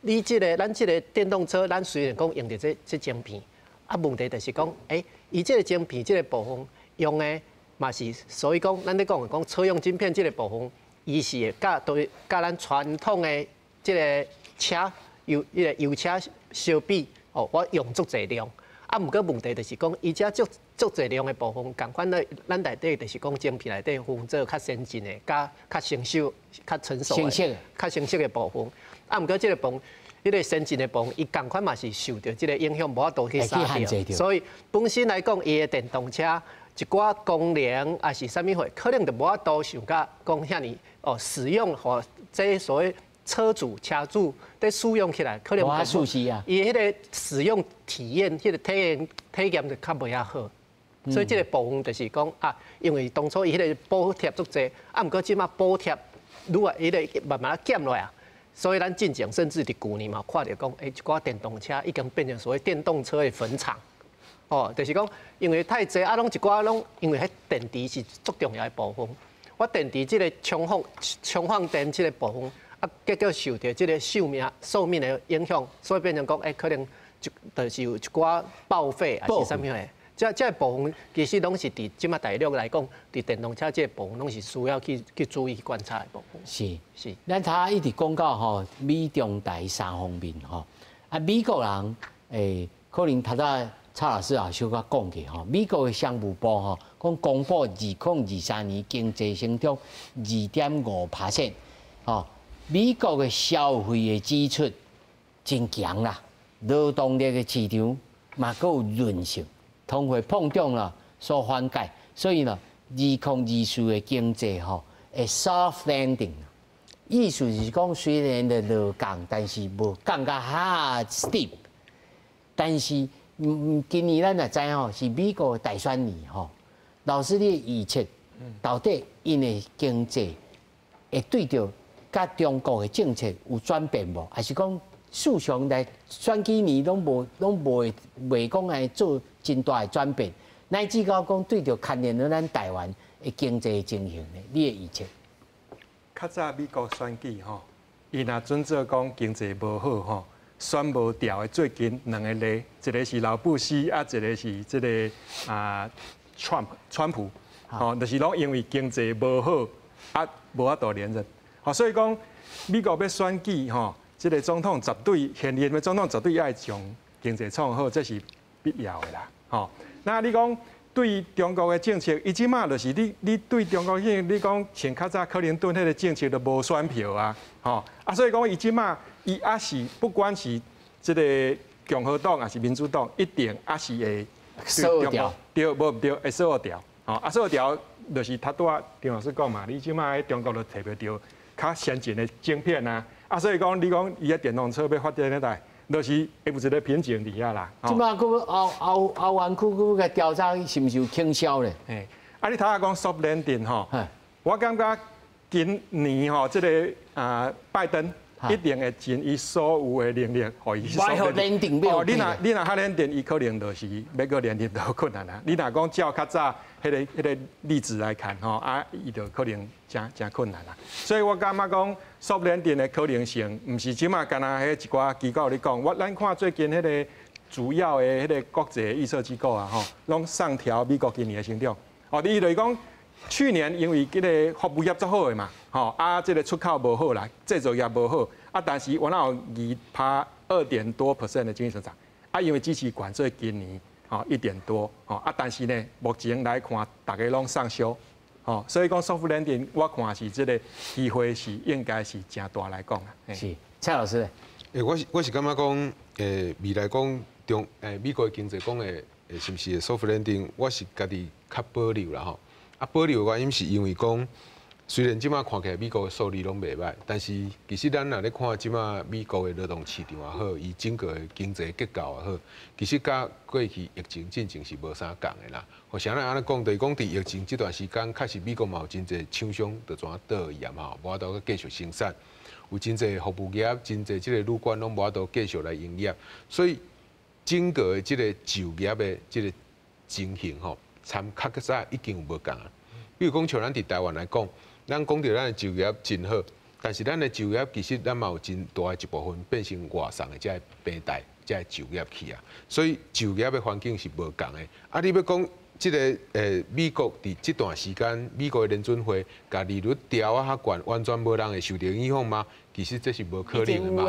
你這个咱這个電動車，咱雖然講用著這晶片，啊，問題就是講，伊這个晶片這个部分用的嘛是，所以講，咱咧講講車用晶片這個部分，伊是會佮對佮咱傳統的這個車油彼個油車相比，哦，我用足濟量。啊，毋過問題就是講，伊遮足足濟量的部分，仝款咧，咱內底就是講晶片內底分做較先進的、佮較成熟、較成熟的、較成熟的部分。啊，毋過這個部分，彼個先進的部分，伊仝款嘛是受著這個影響，無法度去殺著。所以本身來講，伊的電動車一寡功能抑是啥物貨，可能就無法度想甲講遐爾哦，使用予這所謂車主、車主佇使用起來，可能伊彼個使用體驗、彼個體驗體驗就較袂遐好。所以這個部分就是講啊，因為當初伊彼個補貼足濟，啊，毋過這馬補貼愈來彼個慢慢減落來啊。所以咱進前甚至佇舊年嘛看著講，欸，一寡電動車已經變成所謂電動車的墳場。哦，就是講因為太濟啊，攏一寡攏因為彼電池是足重要的部分。我電池這個充放充放電這個部分。啊，結果受著這個壽命壽命的影響，所以變成講，欸，可能就就是有一寡報廢抑是啥物的。這這個部分其實攏是佇這馬大陸來講，佇電動車這個部分攏是需要去去注意觀察的部分。是是，咱頭一直講到吼美中台三方面吼，啊美國人欸，可能頭拄蔡老師也小可講過吼，美國的商務部吼講公布2023年經濟成長2.5%，吼。美國的消費的支出真強啦，勞動力的市場嘛閣有韌性，通貨膨脹啦所緩解，所以呢，2024的經濟吼會 soft landing，意思是講雖然的落降，但是無降甲遐 steep，但是今年咱也知吼是美國大選年吼，老師你的預測到底𪜶的經濟會對著佮中國的政策有轉變無？抑是講事實上來選舉年攏無攏無袂講來做真大的轉變，乃至到講對著牽連著咱台灣的經濟情形呢？你的預測？較早美國選舉吼，伊若準做講經濟無好吼，選無掉的最近兩個例，一個是老布希，啊，一個是這個啊，川川普，吼，就是攏因為經濟無好，啊，無法度連任。吼，所以講美國欲選舉吼，這個總統絕對現任的總統絕對愛將經濟創好，這是必要的啦。吼，那你講對中國的政策，伊這馬就是你你對中國彼，你講像較早克林頓彼個政策都無選票啊，吼啊，所以講伊這馬伊抑是不管是這個共和黨抑是民主黨，一定抑是會鎖掉，對，無毋對，會鎖掉，吼啊鎖掉就是頭拄仔張老師講嘛，你這馬佇中國就提袂著較先進的晶片啊，啊，所以講你講伊的電動車欲發展咧來，就是會有一個瓶頸佇遐啦。這馬閣歐歐歐元區閣共調查是毋是有傾銷咧？嘿，啊，你頭仔講 soft landing 吼，我感覺今年吼，這個啊拜登一定會盡伊所有的能力，予伊 soft landing。哦，你若你若 hard landing，伊可能就是欲閣連任都困難啊。你若講照較早彼個彼個例子來看吼，啊，伊就可能誠誠困難啦。所以我感覺講 soft landing 的可能性，毋是這馬干焦彼一寡機構咧講。我咱看最近彼個主要的彼個國際預測機構啊，吼，攏上調美國今年的成長。哦，伊就是講去年因為這個服務業足好的嘛，吼啊，這個出口無好啦，製造業無好，啊，但是我哪有2趴2點多 percent 的經濟成長，啊，因為支持懸，所以今年吼一點多，吼啊，但是呢，目前來看，逐家攏上修，吼，所以講 soft landing，我看是這個機會是應該是誠大來講啊。是蔡老師。欸，我是我是感覺講，欸，未來講中欸美國的經濟講會會是毋是會 soft landing，我是家己較保留啦吼。啊，保留的原因是因為講，雖然這馬看起來美國的數字攏袂䆀，但是其實咱若咧看這馬美國的勞動市場也好，伊整個的經濟結構也好，其實佮過去疫情進前是無啥仝的啦。予啥人按呢講，就是講佇疫情這段時間，確實美國嘛有真濟廠商就怎倒去啊嘛，無法度閣繼續生產，有真濟服務業、真濟這個旅館攏無法度繼續來營業，所以整個的這個就業的這個情形吼，參較早已經有無仝啊。比如講，像咱佇台灣來講，咱講著咱的就業真好，但是咱的就業其實咱嘛有真大的一部分變成外送的這个平台，這个就業去啊。所以就業的環境是無仝的。啊，你欲講這个美國佇這段時間，美國的聯準會共利率調啊較懸，完全無人會受著影響嗎？其實這是無可能的嘛，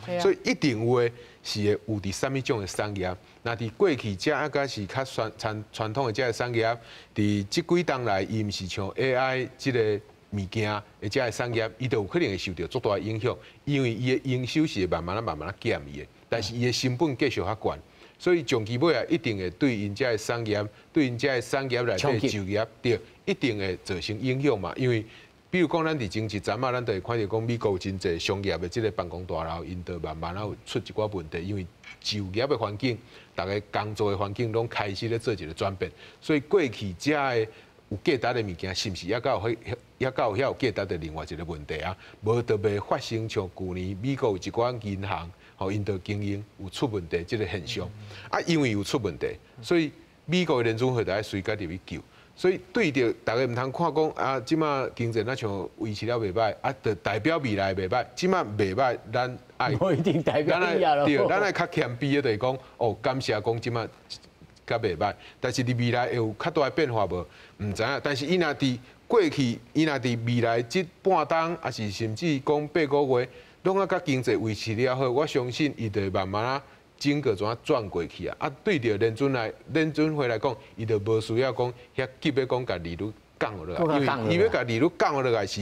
對無？所以一定有的是會有佇啥物種的產業。若佇過去這抑閣是較傳傳傳統的這个產業，佇這幾冬來，伊毋是像 AI 這个物件的這个產業，伊就有可能會受著足大的影響，因為伊的營收是會慢慢仔慢慢仔減去的，但是伊的成本繼續較懸。所以長期尾啊，一定會對𪜶這个產業，對𪜶這个產業內底就業，對，一定會造成影響嘛。因為比如講，咱佇前一陣仔，咱就會看著講美國有真濟商業的這个辦公大樓，𪜶就慢慢仔有出一寡問題，因為就業的環境，逐个工作的環境攏開始咧做一個轉變。所以過去這个有價值的物件，是毋是抑閣有抑閣有遐有價值的另外一個問題啊？無就袂發生像舊年美國有一寡銀行，吼，𪜶的經營有出問題這个現象。啊，因為有出問題，所以美國的聯準會就愛隨佮入去救。所以對著逐家毋通看講啊，這馬經濟若像維持了袂䆀，啊，就代表未來袂䆀。這馬袂䆀，咱愛，無一定代表對，咱愛較謙卑的，就是講，哦，感謝講這馬較袂䆀，但是佇未來會有較大的變化無？毋知影。但是伊若佇過去，伊若佇未來這半冬，抑是甚至講8個月，攏啊佮經濟維持了好，我相信伊就會慢慢仔整個怎轉過去啊！啊，對著聯準來聯準會來講，伊就無需要講遐急欲講共利率降落來，因為伊欲共利率降落來是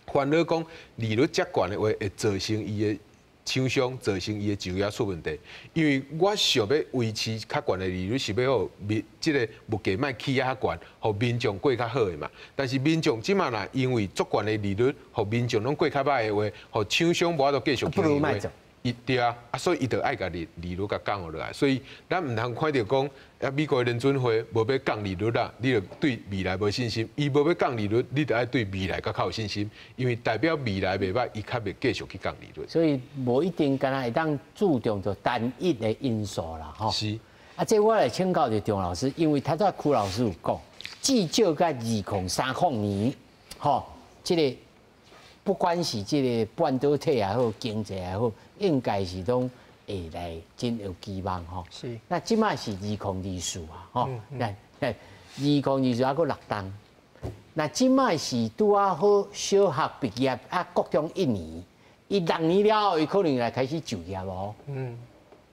煩惱講利率遮懸的話，會造成伊的廠商造成伊的就業出問題。因為我想欲維持較懸的利率，是欲予民這个物價莫起啊較懸，予民眾過較好的嘛。但是民眾這馬若因為足懸的利率，予民眾攏過較䆀的話，予廠商無法度繼續經營話。伊對啊，啊所以伊就愛共利利率共降落來，所以咱毋通看著講啊美國聯準會無欲降利率啦，你就對未來無信心；伊無欲降利率，你就愛對未來閣較有信心，因為代表未來袂䆀，伊較袂繼續去降利率。所以無一定干焦會當注重著單一的因素啦，吼。是。啊，這我來請教著張老師，因為頭拄區老師有講，至少佮2030年，吼，這个。不管是這个半導體也好，經濟也好，應該是攏會來真有期望吼。是。那這馬是2024啊，吼，來來，2024猶閣六冬。那這馬是拄仔好小學畢業啊，國中一年，伊6年了後，伊可能來開始就業哦。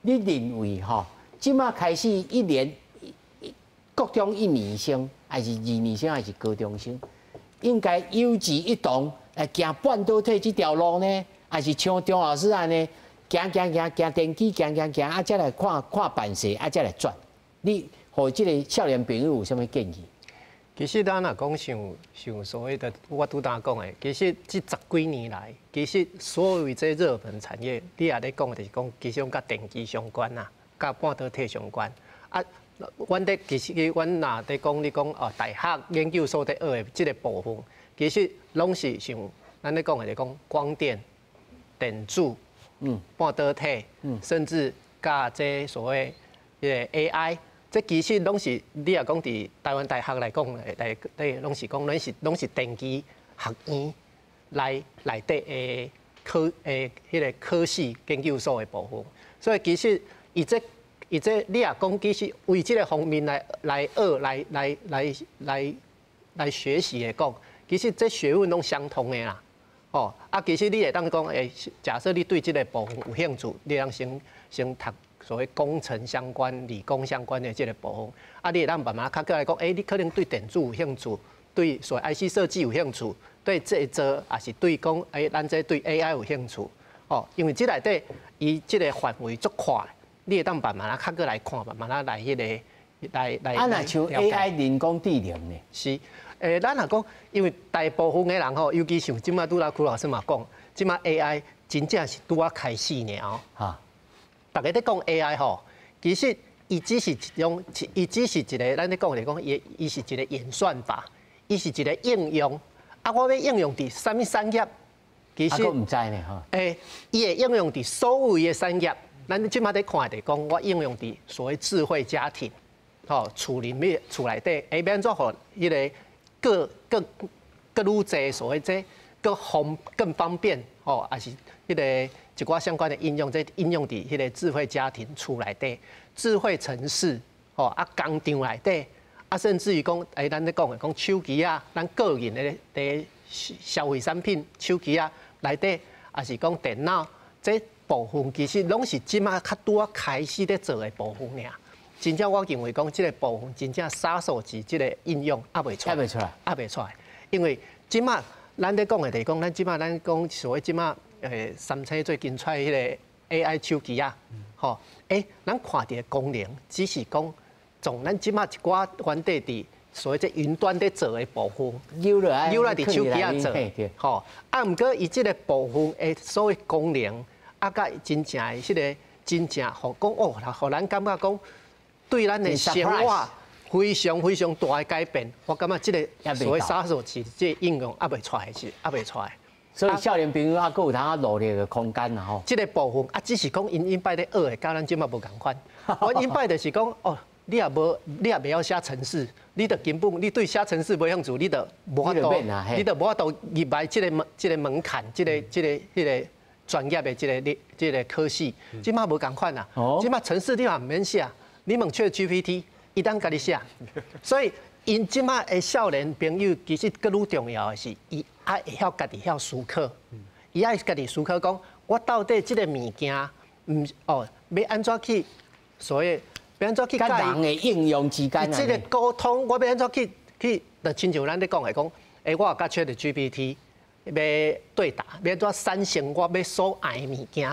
你認為吼，這馬開始一年，國中一年生，還是二年生，還是高中生，應該有志一同來行半導體這條路呢，還是像張老師按呢，行行行行電機，行行行，啊，才來看看辦事，啊，才來轉。你予這个少年朋友有啥物建議？其實咱若講像像所謂的，我拄焦講的，其實這十幾年來，其實所有這熱門產業，你也咧講的就是講，其實攏佮電機相關啦，佮半導體相關。啊，阮咧其實阮若咧講，你講哦，大學研究所咧學的這个部分，其實攏是像咱咧講的，就講光電、電子、半導體，甚至佮這所謂彼个 AI，這其實攏是你若講佇台灣大學來講，內底攏是講，攏是電機學院來內底的科的彼个科系研究所的部分。所以其實伊這伊這你若講其實為這个方面來來學來來來來來學習的講，其實這學問攏相通的啦。哦，啊，其實你會當講，假設你對這个部分有興趣，你通先先讀所謂工程相關、理工相關的這个部分，啊，你會當慢慢較過來講，你可能對電子有興趣，對所謂 IC 設計有興趣，對製造，抑是對講，咱這對 AI 有興趣，哦，因為這內底伊這个範圍足闊，你會當慢慢仔較過來看，慢慢仔來彼个來來。啊，若像 AI 人工智能呢？是。咱若講，因為大部分的人吼，尤其像這馬拄焦區老師嘛講，這馬 AI 真正是拄仔開始爾哦。逐家咧講 AI 吼，其實伊只是一種，伊只是一个，咱咧講來講，伊伊是一个演算法，伊是一个應用。啊，我欲應用佇啥物產業？其實毋知呢吼。伊會應用佇所有的產業。咱這馬咧看的講，我應用佇所謂智慧家庭，吼，厝裡面厝內底，欲按怎予彼个閣閣閣愈濟所謂這閣方更方便吼，抑是彼个一寡相關的應用，這應用佇彼个智慧家庭厝內底、智慧城市吼，啊工廠內底，啊，甚至於講，咱咧講的講手機啊，咱個人的的消費產品手機啊內底，抑是講電腦，這部分其實攏是這馬較拄仔開始咧做的部分爾。真正我認為講，這个部分真正殺手級這个應用猶未出來，猶未出來，猶未出來。因為這馬咱咧講的就是講，咱這馬咱講所謂這馬三星最近出彼个 AI 手機啊，吼，咱看著的功能只是講從咱這馬一寡原底佇所謂這雲端咧做的部分，扭落來，扭來佇手機仔做，吼，啊，毋過伊這个部分的所謂功能，啊，佮真正的彼个真正予講哦，予咱感覺講對咱的生活非常非常大的改變。我感覺這个所謂殺手級這个應用猶未出來是猶未出來。所以少年朋友猶閣有通仔努力的空間啦吼。這个部分啊，只是講𪜶𪜶擺咧學的，佮咱這馬無仝款。阮𪜶擺就是講哦，你也無，你也袂曉寫程式，你就根本你對寫程式無興趣，你就無法度，你就無法度入來這个門這个門檻，這个這個彼个專業的這个你這个科系。這馬無仝款啦。這馬程式你嘛毋免寫，你問 ChatGPT，伊當共你寫。所以𪜶這馬的少年朋友，其實閣愈重要的是，伊愛會曉家己曉思考，伊愛家己思考講，我到底這个物件，毋哦，欲按怎去，所謂欲按怎去佮人的應用之間，這个溝通，我欲按怎去去，就親像咱咧講的講，我佮 ChatGPT 欲對答，欲按怎產生我欲所愛的物件。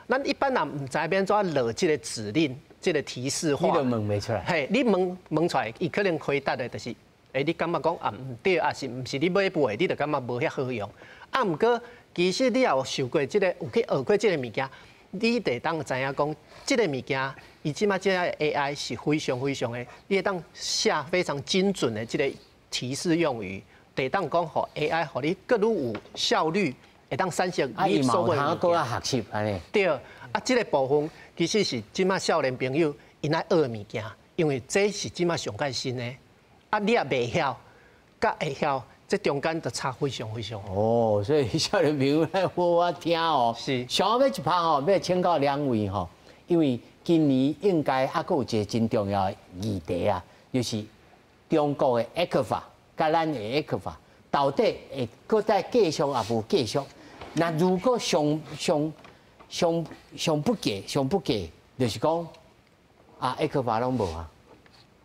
咱一般人毋知欲按怎落這个指令，這个提示話，你就問袂出來。嘿，你問問出來，伊可能回答的就是，你感覺講啊毋對，抑是毋是你買的，你就感覺無遐好用。啊，毋過其實你也有受過這个，有去學過這个物件，你會當知影講，這个物件，伊這馬這个 AI 是非常非常的，你會當下非常精準的這个提示用語，會當講予 AI 予你閣愈有效率，會當產生你所謂的物件。學習按呢。對，啊，這个部分其實是這馬少年朋友𪜶愛學的物件，因為這是這馬上蓋新的。啊，你也袂曉，佮會曉，這中間就差非常非常。哦，所以少年朋友來好好聽哦。是。上尾一拍吼，欲請教兩位吼，因為今年應該猶閣有一個真重要的議題啊，就是中國的 ECFA 佮咱的 ECFA 到底會閣再繼續抑無繼續？那如果上上上上不過上不過，就是講啊，ECFA 攏無啊。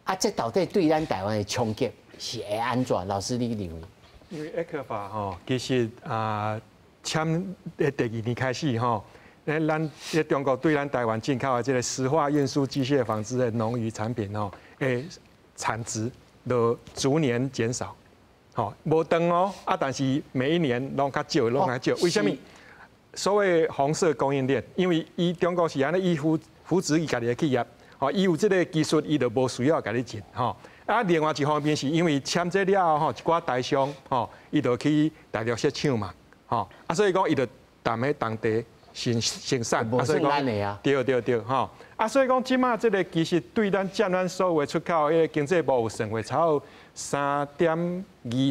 啊，這到底對咱台灣的衝擊是會按怎？老師，你認為？因為 ECFA 吼，其實啊，簽的第二年開始吼，咱中國對咱台灣進口的這个石化運輸機械紡織的農漁產品吼，的產值都逐年減少，吼，無斷哦，啊，但是每一年攏較少，攏較少。為啥物？所謂紅色供應鏈，因為伊中國是按呢，伊扶扶植伊家己的企業。吼，伊有這个技術，伊就無需要共你進吼。啊，另外一方面是因為簽這了後吼，一寡台商吼，伊就去大陸設廠嘛，吼。啊，所以講伊就踮咧當地生生產。啊，所以講，對對對，吼。啊，所以講這馬這个其實對咱佔咱所有出口的彼個經濟部有算過，差不多3.2、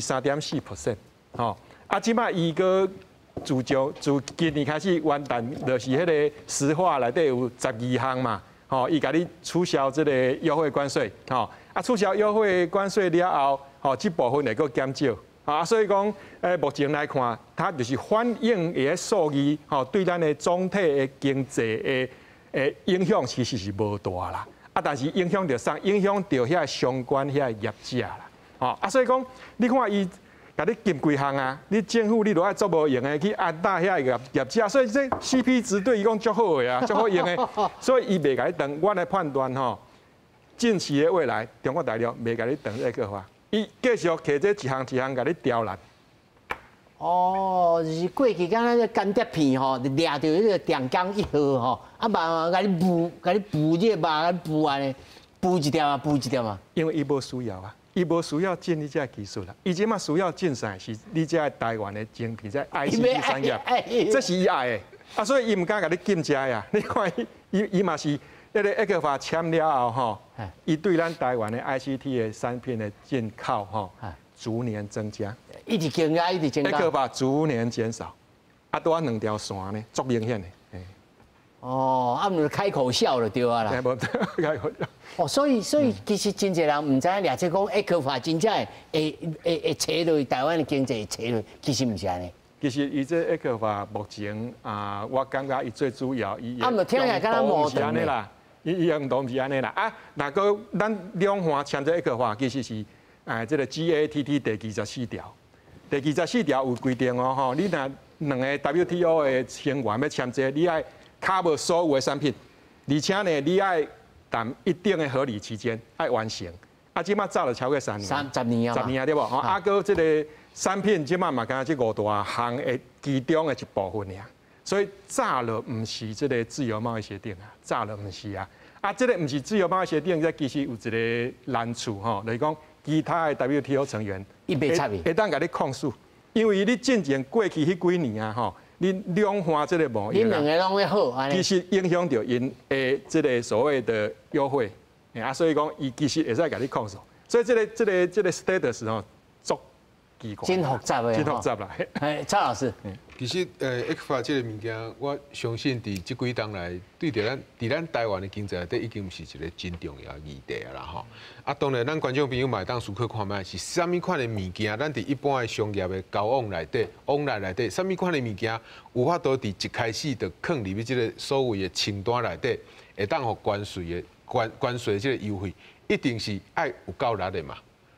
3.4 percent，吼。啊，這馬伊閣自從自今年開始元旦，就是彼个石化內底有12項嘛。吼，伊共你取消這个優惠關稅，吼，啊取消優惠關稅了後，吼，這部分會閣減少，啊，所以講，目前來看，它就是反映的數字，吼，對咱的總體的經濟的影響其實是無大啦，啊，但是影響著啥？影響著遐相關遐業者啦，吼，啊，所以講，你看伊共你禁幾項啊，你政府你都愛足無閒的去按打遐業業者，所以這 CP 值對伊講足好的啊，足好用的，所以伊袂共你斷。阮的判斷吼，近期的未來，中國大陸袂共你斷 ECFA，伊繼續摕這一項一項共你刁難。哦，就是過去敢若個間諜片吼，就掠著彼个長江一號吼，啊慢慢共你捕，共你捕這个肉，共你捕按呢，捕一點啊，捕一點啊。因為伊無需要啊。伊無需要進你這个技術啦，伊這馬需要進啥是你這个台灣的晶片，這 ICT 產業，這是伊愛的，啊，所以伊毋敢共你禁這呀。你看伊伊伊嘛是彼个 ECFA 簽了後吼，伊對咱台灣的 ICT 的產品的進口吼，逐年增加，一直增加，一直增加。 ECFA 逐年減少，啊，拄仔兩條線呢，足明顯的。哦，啊，毋就開口笑就對啊啦。開口笑。哦，所以其實真濟人毋知影，掠這講 ECFA 真正會扯落去台灣的經濟會扯落去，其實毋是按呢。其實伊這 ECFA 目前啊，我感覺伊最主要伊啊，毋聽起來敢若毋是按呢啦，伊用途毋是按呢啦。啊，若閣咱兩岸簽這 ECFA 其實是這個 GATT 第24條，第二十四條有規定哦，吼，你若兩个 WTO 的成員欲簽這個，你愛 cover 所有的產品，而且呢，你愛談一定的合理期間愛完成。啊，這馬早就超過3年， 30年啊，十年啊對無？吼，啊，閣這个產品這馬嘛，敢若這五大項的其中的一部分爾。所以早就毋是這个自由貿易協定啊，早就毋是啊。啊，這个毋是自由貿易協定，這其實有一个難處吼，就是講其他的 WTO 成員，伊袂插伊，會當共你控訴，因為你進前過去彼幾年啊，吼，你兩岸這个貿易，你兩个攏咧好，其實影響著𪜶的這个所謂的優惠，啊，所以講伊其實會使共你控訴，所以這个 status 吼，足奇怪，真複雜的，真複雜啦。哎，蔡老師，其實ECFA 這个物件，我相信佇這幾冬來，對著咱佇咱台灣的經濟內底，已經毋是一个真重要的議題啊啦吼。啊，當然，咱觀眾朋友嘛會當思考看覓，是啥物款的物件，咱佇一般的商業的交往內底、往來內底，啥物款的物件有法度佇一開始就囥入去這个所謂的清單內底，會當予關稅的關稅的這个優惠，一定是愛有夠力的嘛。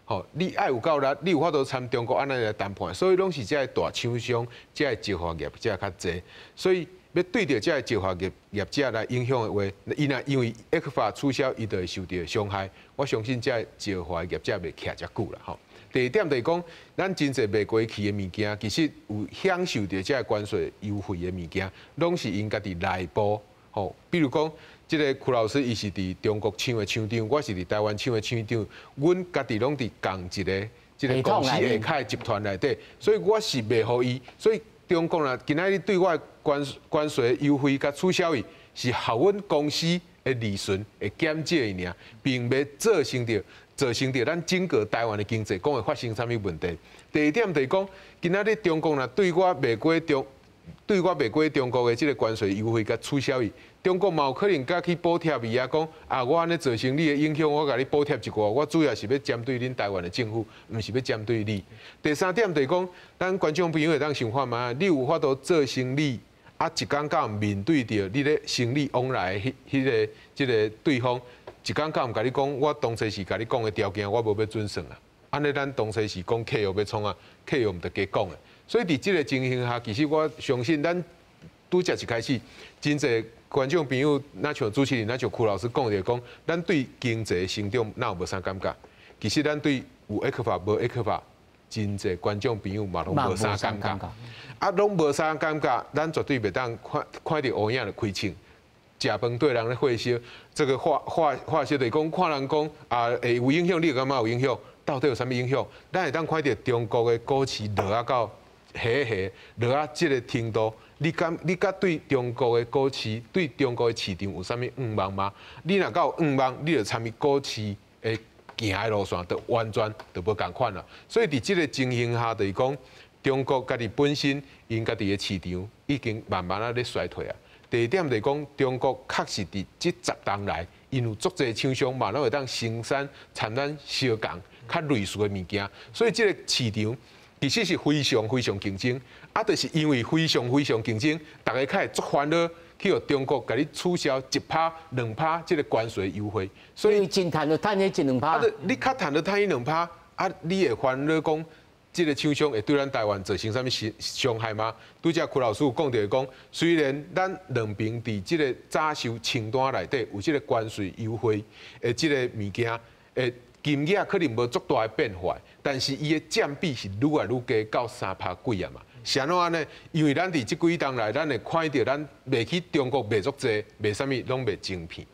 吼，你愛有夠力，你有法度參中國按呢來談判，所以攏是這个大廠商、這个石化業者較濟，所以欲對著這个石化業業者來影響的話，伊若因為 ECFA 取消，伊就會受著傷害。我相信這个石化業者袂徛遮久啦。吼，第二點就是講，咱真濟賣過去的物件，其實有享受著這个關稅優惠的物件，攏是𪜶家己內部。吼，比如講，這个邱老師伊是佇中國廠的廠長，我是佇台灣廠的廠長，阮家己攏佇仝一个這个公司下跤的集團內底，所以我是賣予伊，所以中國若今仔日對我的關稅優惠共取消伊，是予阮公司的利潤會減少伊爾，並袂造成著咱整個台灣的經濟講會發生啥物問題。第二點就是講，今仔日中國若對我賣過中國的這个關稅優惠共取消伊，中國嘛有可能佮去補貼伊啊，講啊，我按呢造成你的影響，我共你補貼一寡，我主要是欲針對恁台灣的政府，毋是欲針對你。第三點就是講，咱觀眾朋友會當想看覓，你有法度做生理，啊，一工到晚面對著你咧生理往來的彼彼个這个對方，一工到晚共你講，我當初時共你講的條件，我無欲準算啊。按呢，咱當初時講契約欲創啊，契約毋著加講的。所以佇這个情形下，其實我相信咱拄才一開始，真濟觀眾朋友，若像主持人，若像邱老師講著講，咱對經濟成長哪有無啥感覺？其實咱對有 ECFA 無 ECFA，真濟觀眾朋友嘛攏無啥感覺。啊，攏無啥感覺，咱絕對袂當看看著烏影就開槍。食飯綴人咧火燒，這个化學就是講看人講啊會有影響，你會感覺有影響？到底有啥物影響？咱會當看著中國的股市落啊到下下落啊這个程度，你敢你敢對中國的股市、對中國的市場有啥物向望嗎？你若敢有向望，你就參與股市的行的路線，就完全就無仝款啦。所以佇這个情形下，就是講中國家己本身𪜶家己的市場已經慢慢仔咧衰退啊。第二點就是講，中國確實佇這10冬來，𪜶有足濟廠商嘛，攏會當生產參咱相仝較類似的物件，所以這个市場其實是非常非常競爭。啊，就是因為非常非常競爭，逐家較會足煩惱去予中國共你取消1趴、2趴這个關稅優惠，所以真趁就趁彼一兩趴。啊，你較趁就趁彼兩趴，啊，你會煩惱講，這个廠商會對咱台灣造成啥物傷害嗎？拄才邱老師有講著講，雖然咱兩邊佇這个早收清單內底有這个關稅優惠的這个物件，的金額可能無足大的變化，但是伊的佔比是愈來愈低，到3趴幾啊嘛。是按怎按呢？因為咱佇這幾冬來，咱會看著咱賣去中國賣足濟，賣啥物攏賣晶片。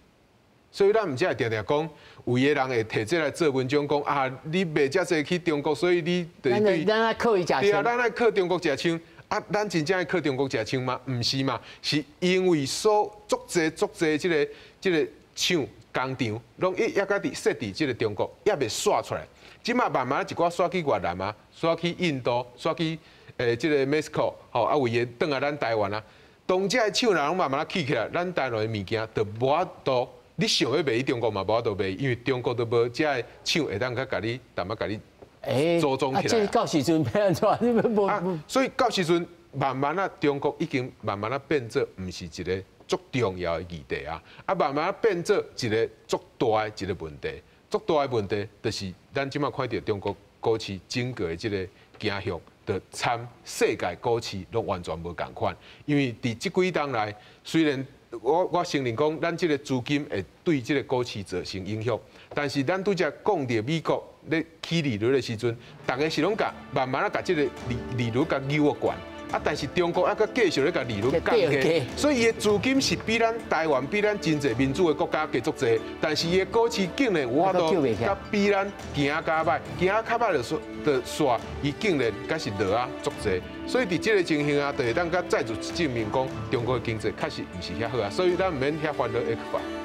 所以咱毋才會定定講，有的人會提這來做文章，講啊，你賣遮濟去中國，所以你就是對。咱愛靠伊食槍。對啊，咱愛靠中國食槍。啊，咱真正愛靠中國食槍嗎？毋是嘛，是因為所足濟足濟這个廠工廠，攏抑閣佇設佇這个中國，猶未徙出來。這馬慢慢一寡徙去越南啊，徙去印度，徙去這个 Mexico，吼啊，為的轉來咱台灣啊。當這个廠若攏慢慢仔起起來，咱台灣的物件就無法度，你想欲賣去中國嘛無法度賣，因為中國都無這个廠會當閣共你淡薄共你組裝起來。這到時陣欲按怎？你無所以到時陣慢慢仔，中國已經慢慢仔變做毋是一个足重要的議題啊，啊慢慢仔變做一个足大的一个問題，足大的問題就是咱這馬看著中國股市整個的這个走向，就參世界股市攏完全無仝款，因為佇這幾冬來，雖然我承認講，咱這个資金會對這个股市造成影響，但是咱拄才講著美國咧起利率的時陣，逐家是攏共慢慢仔共這个利率共扭懸。啊！但是中國猶閣繼續咧共利率降低，所以伊的資金是比咱台灣、比咱真濟民主的國家加足濟，但是伊的股市竟然有法度佮比咱行較䆀，行較䆀就說就煞，伊竟然閣是落啊足濟，所以佇這个情形啊，就會當閣再次證明講中國的經濟確實毋是遐好啊，所以咱毋免遐煩惱會去。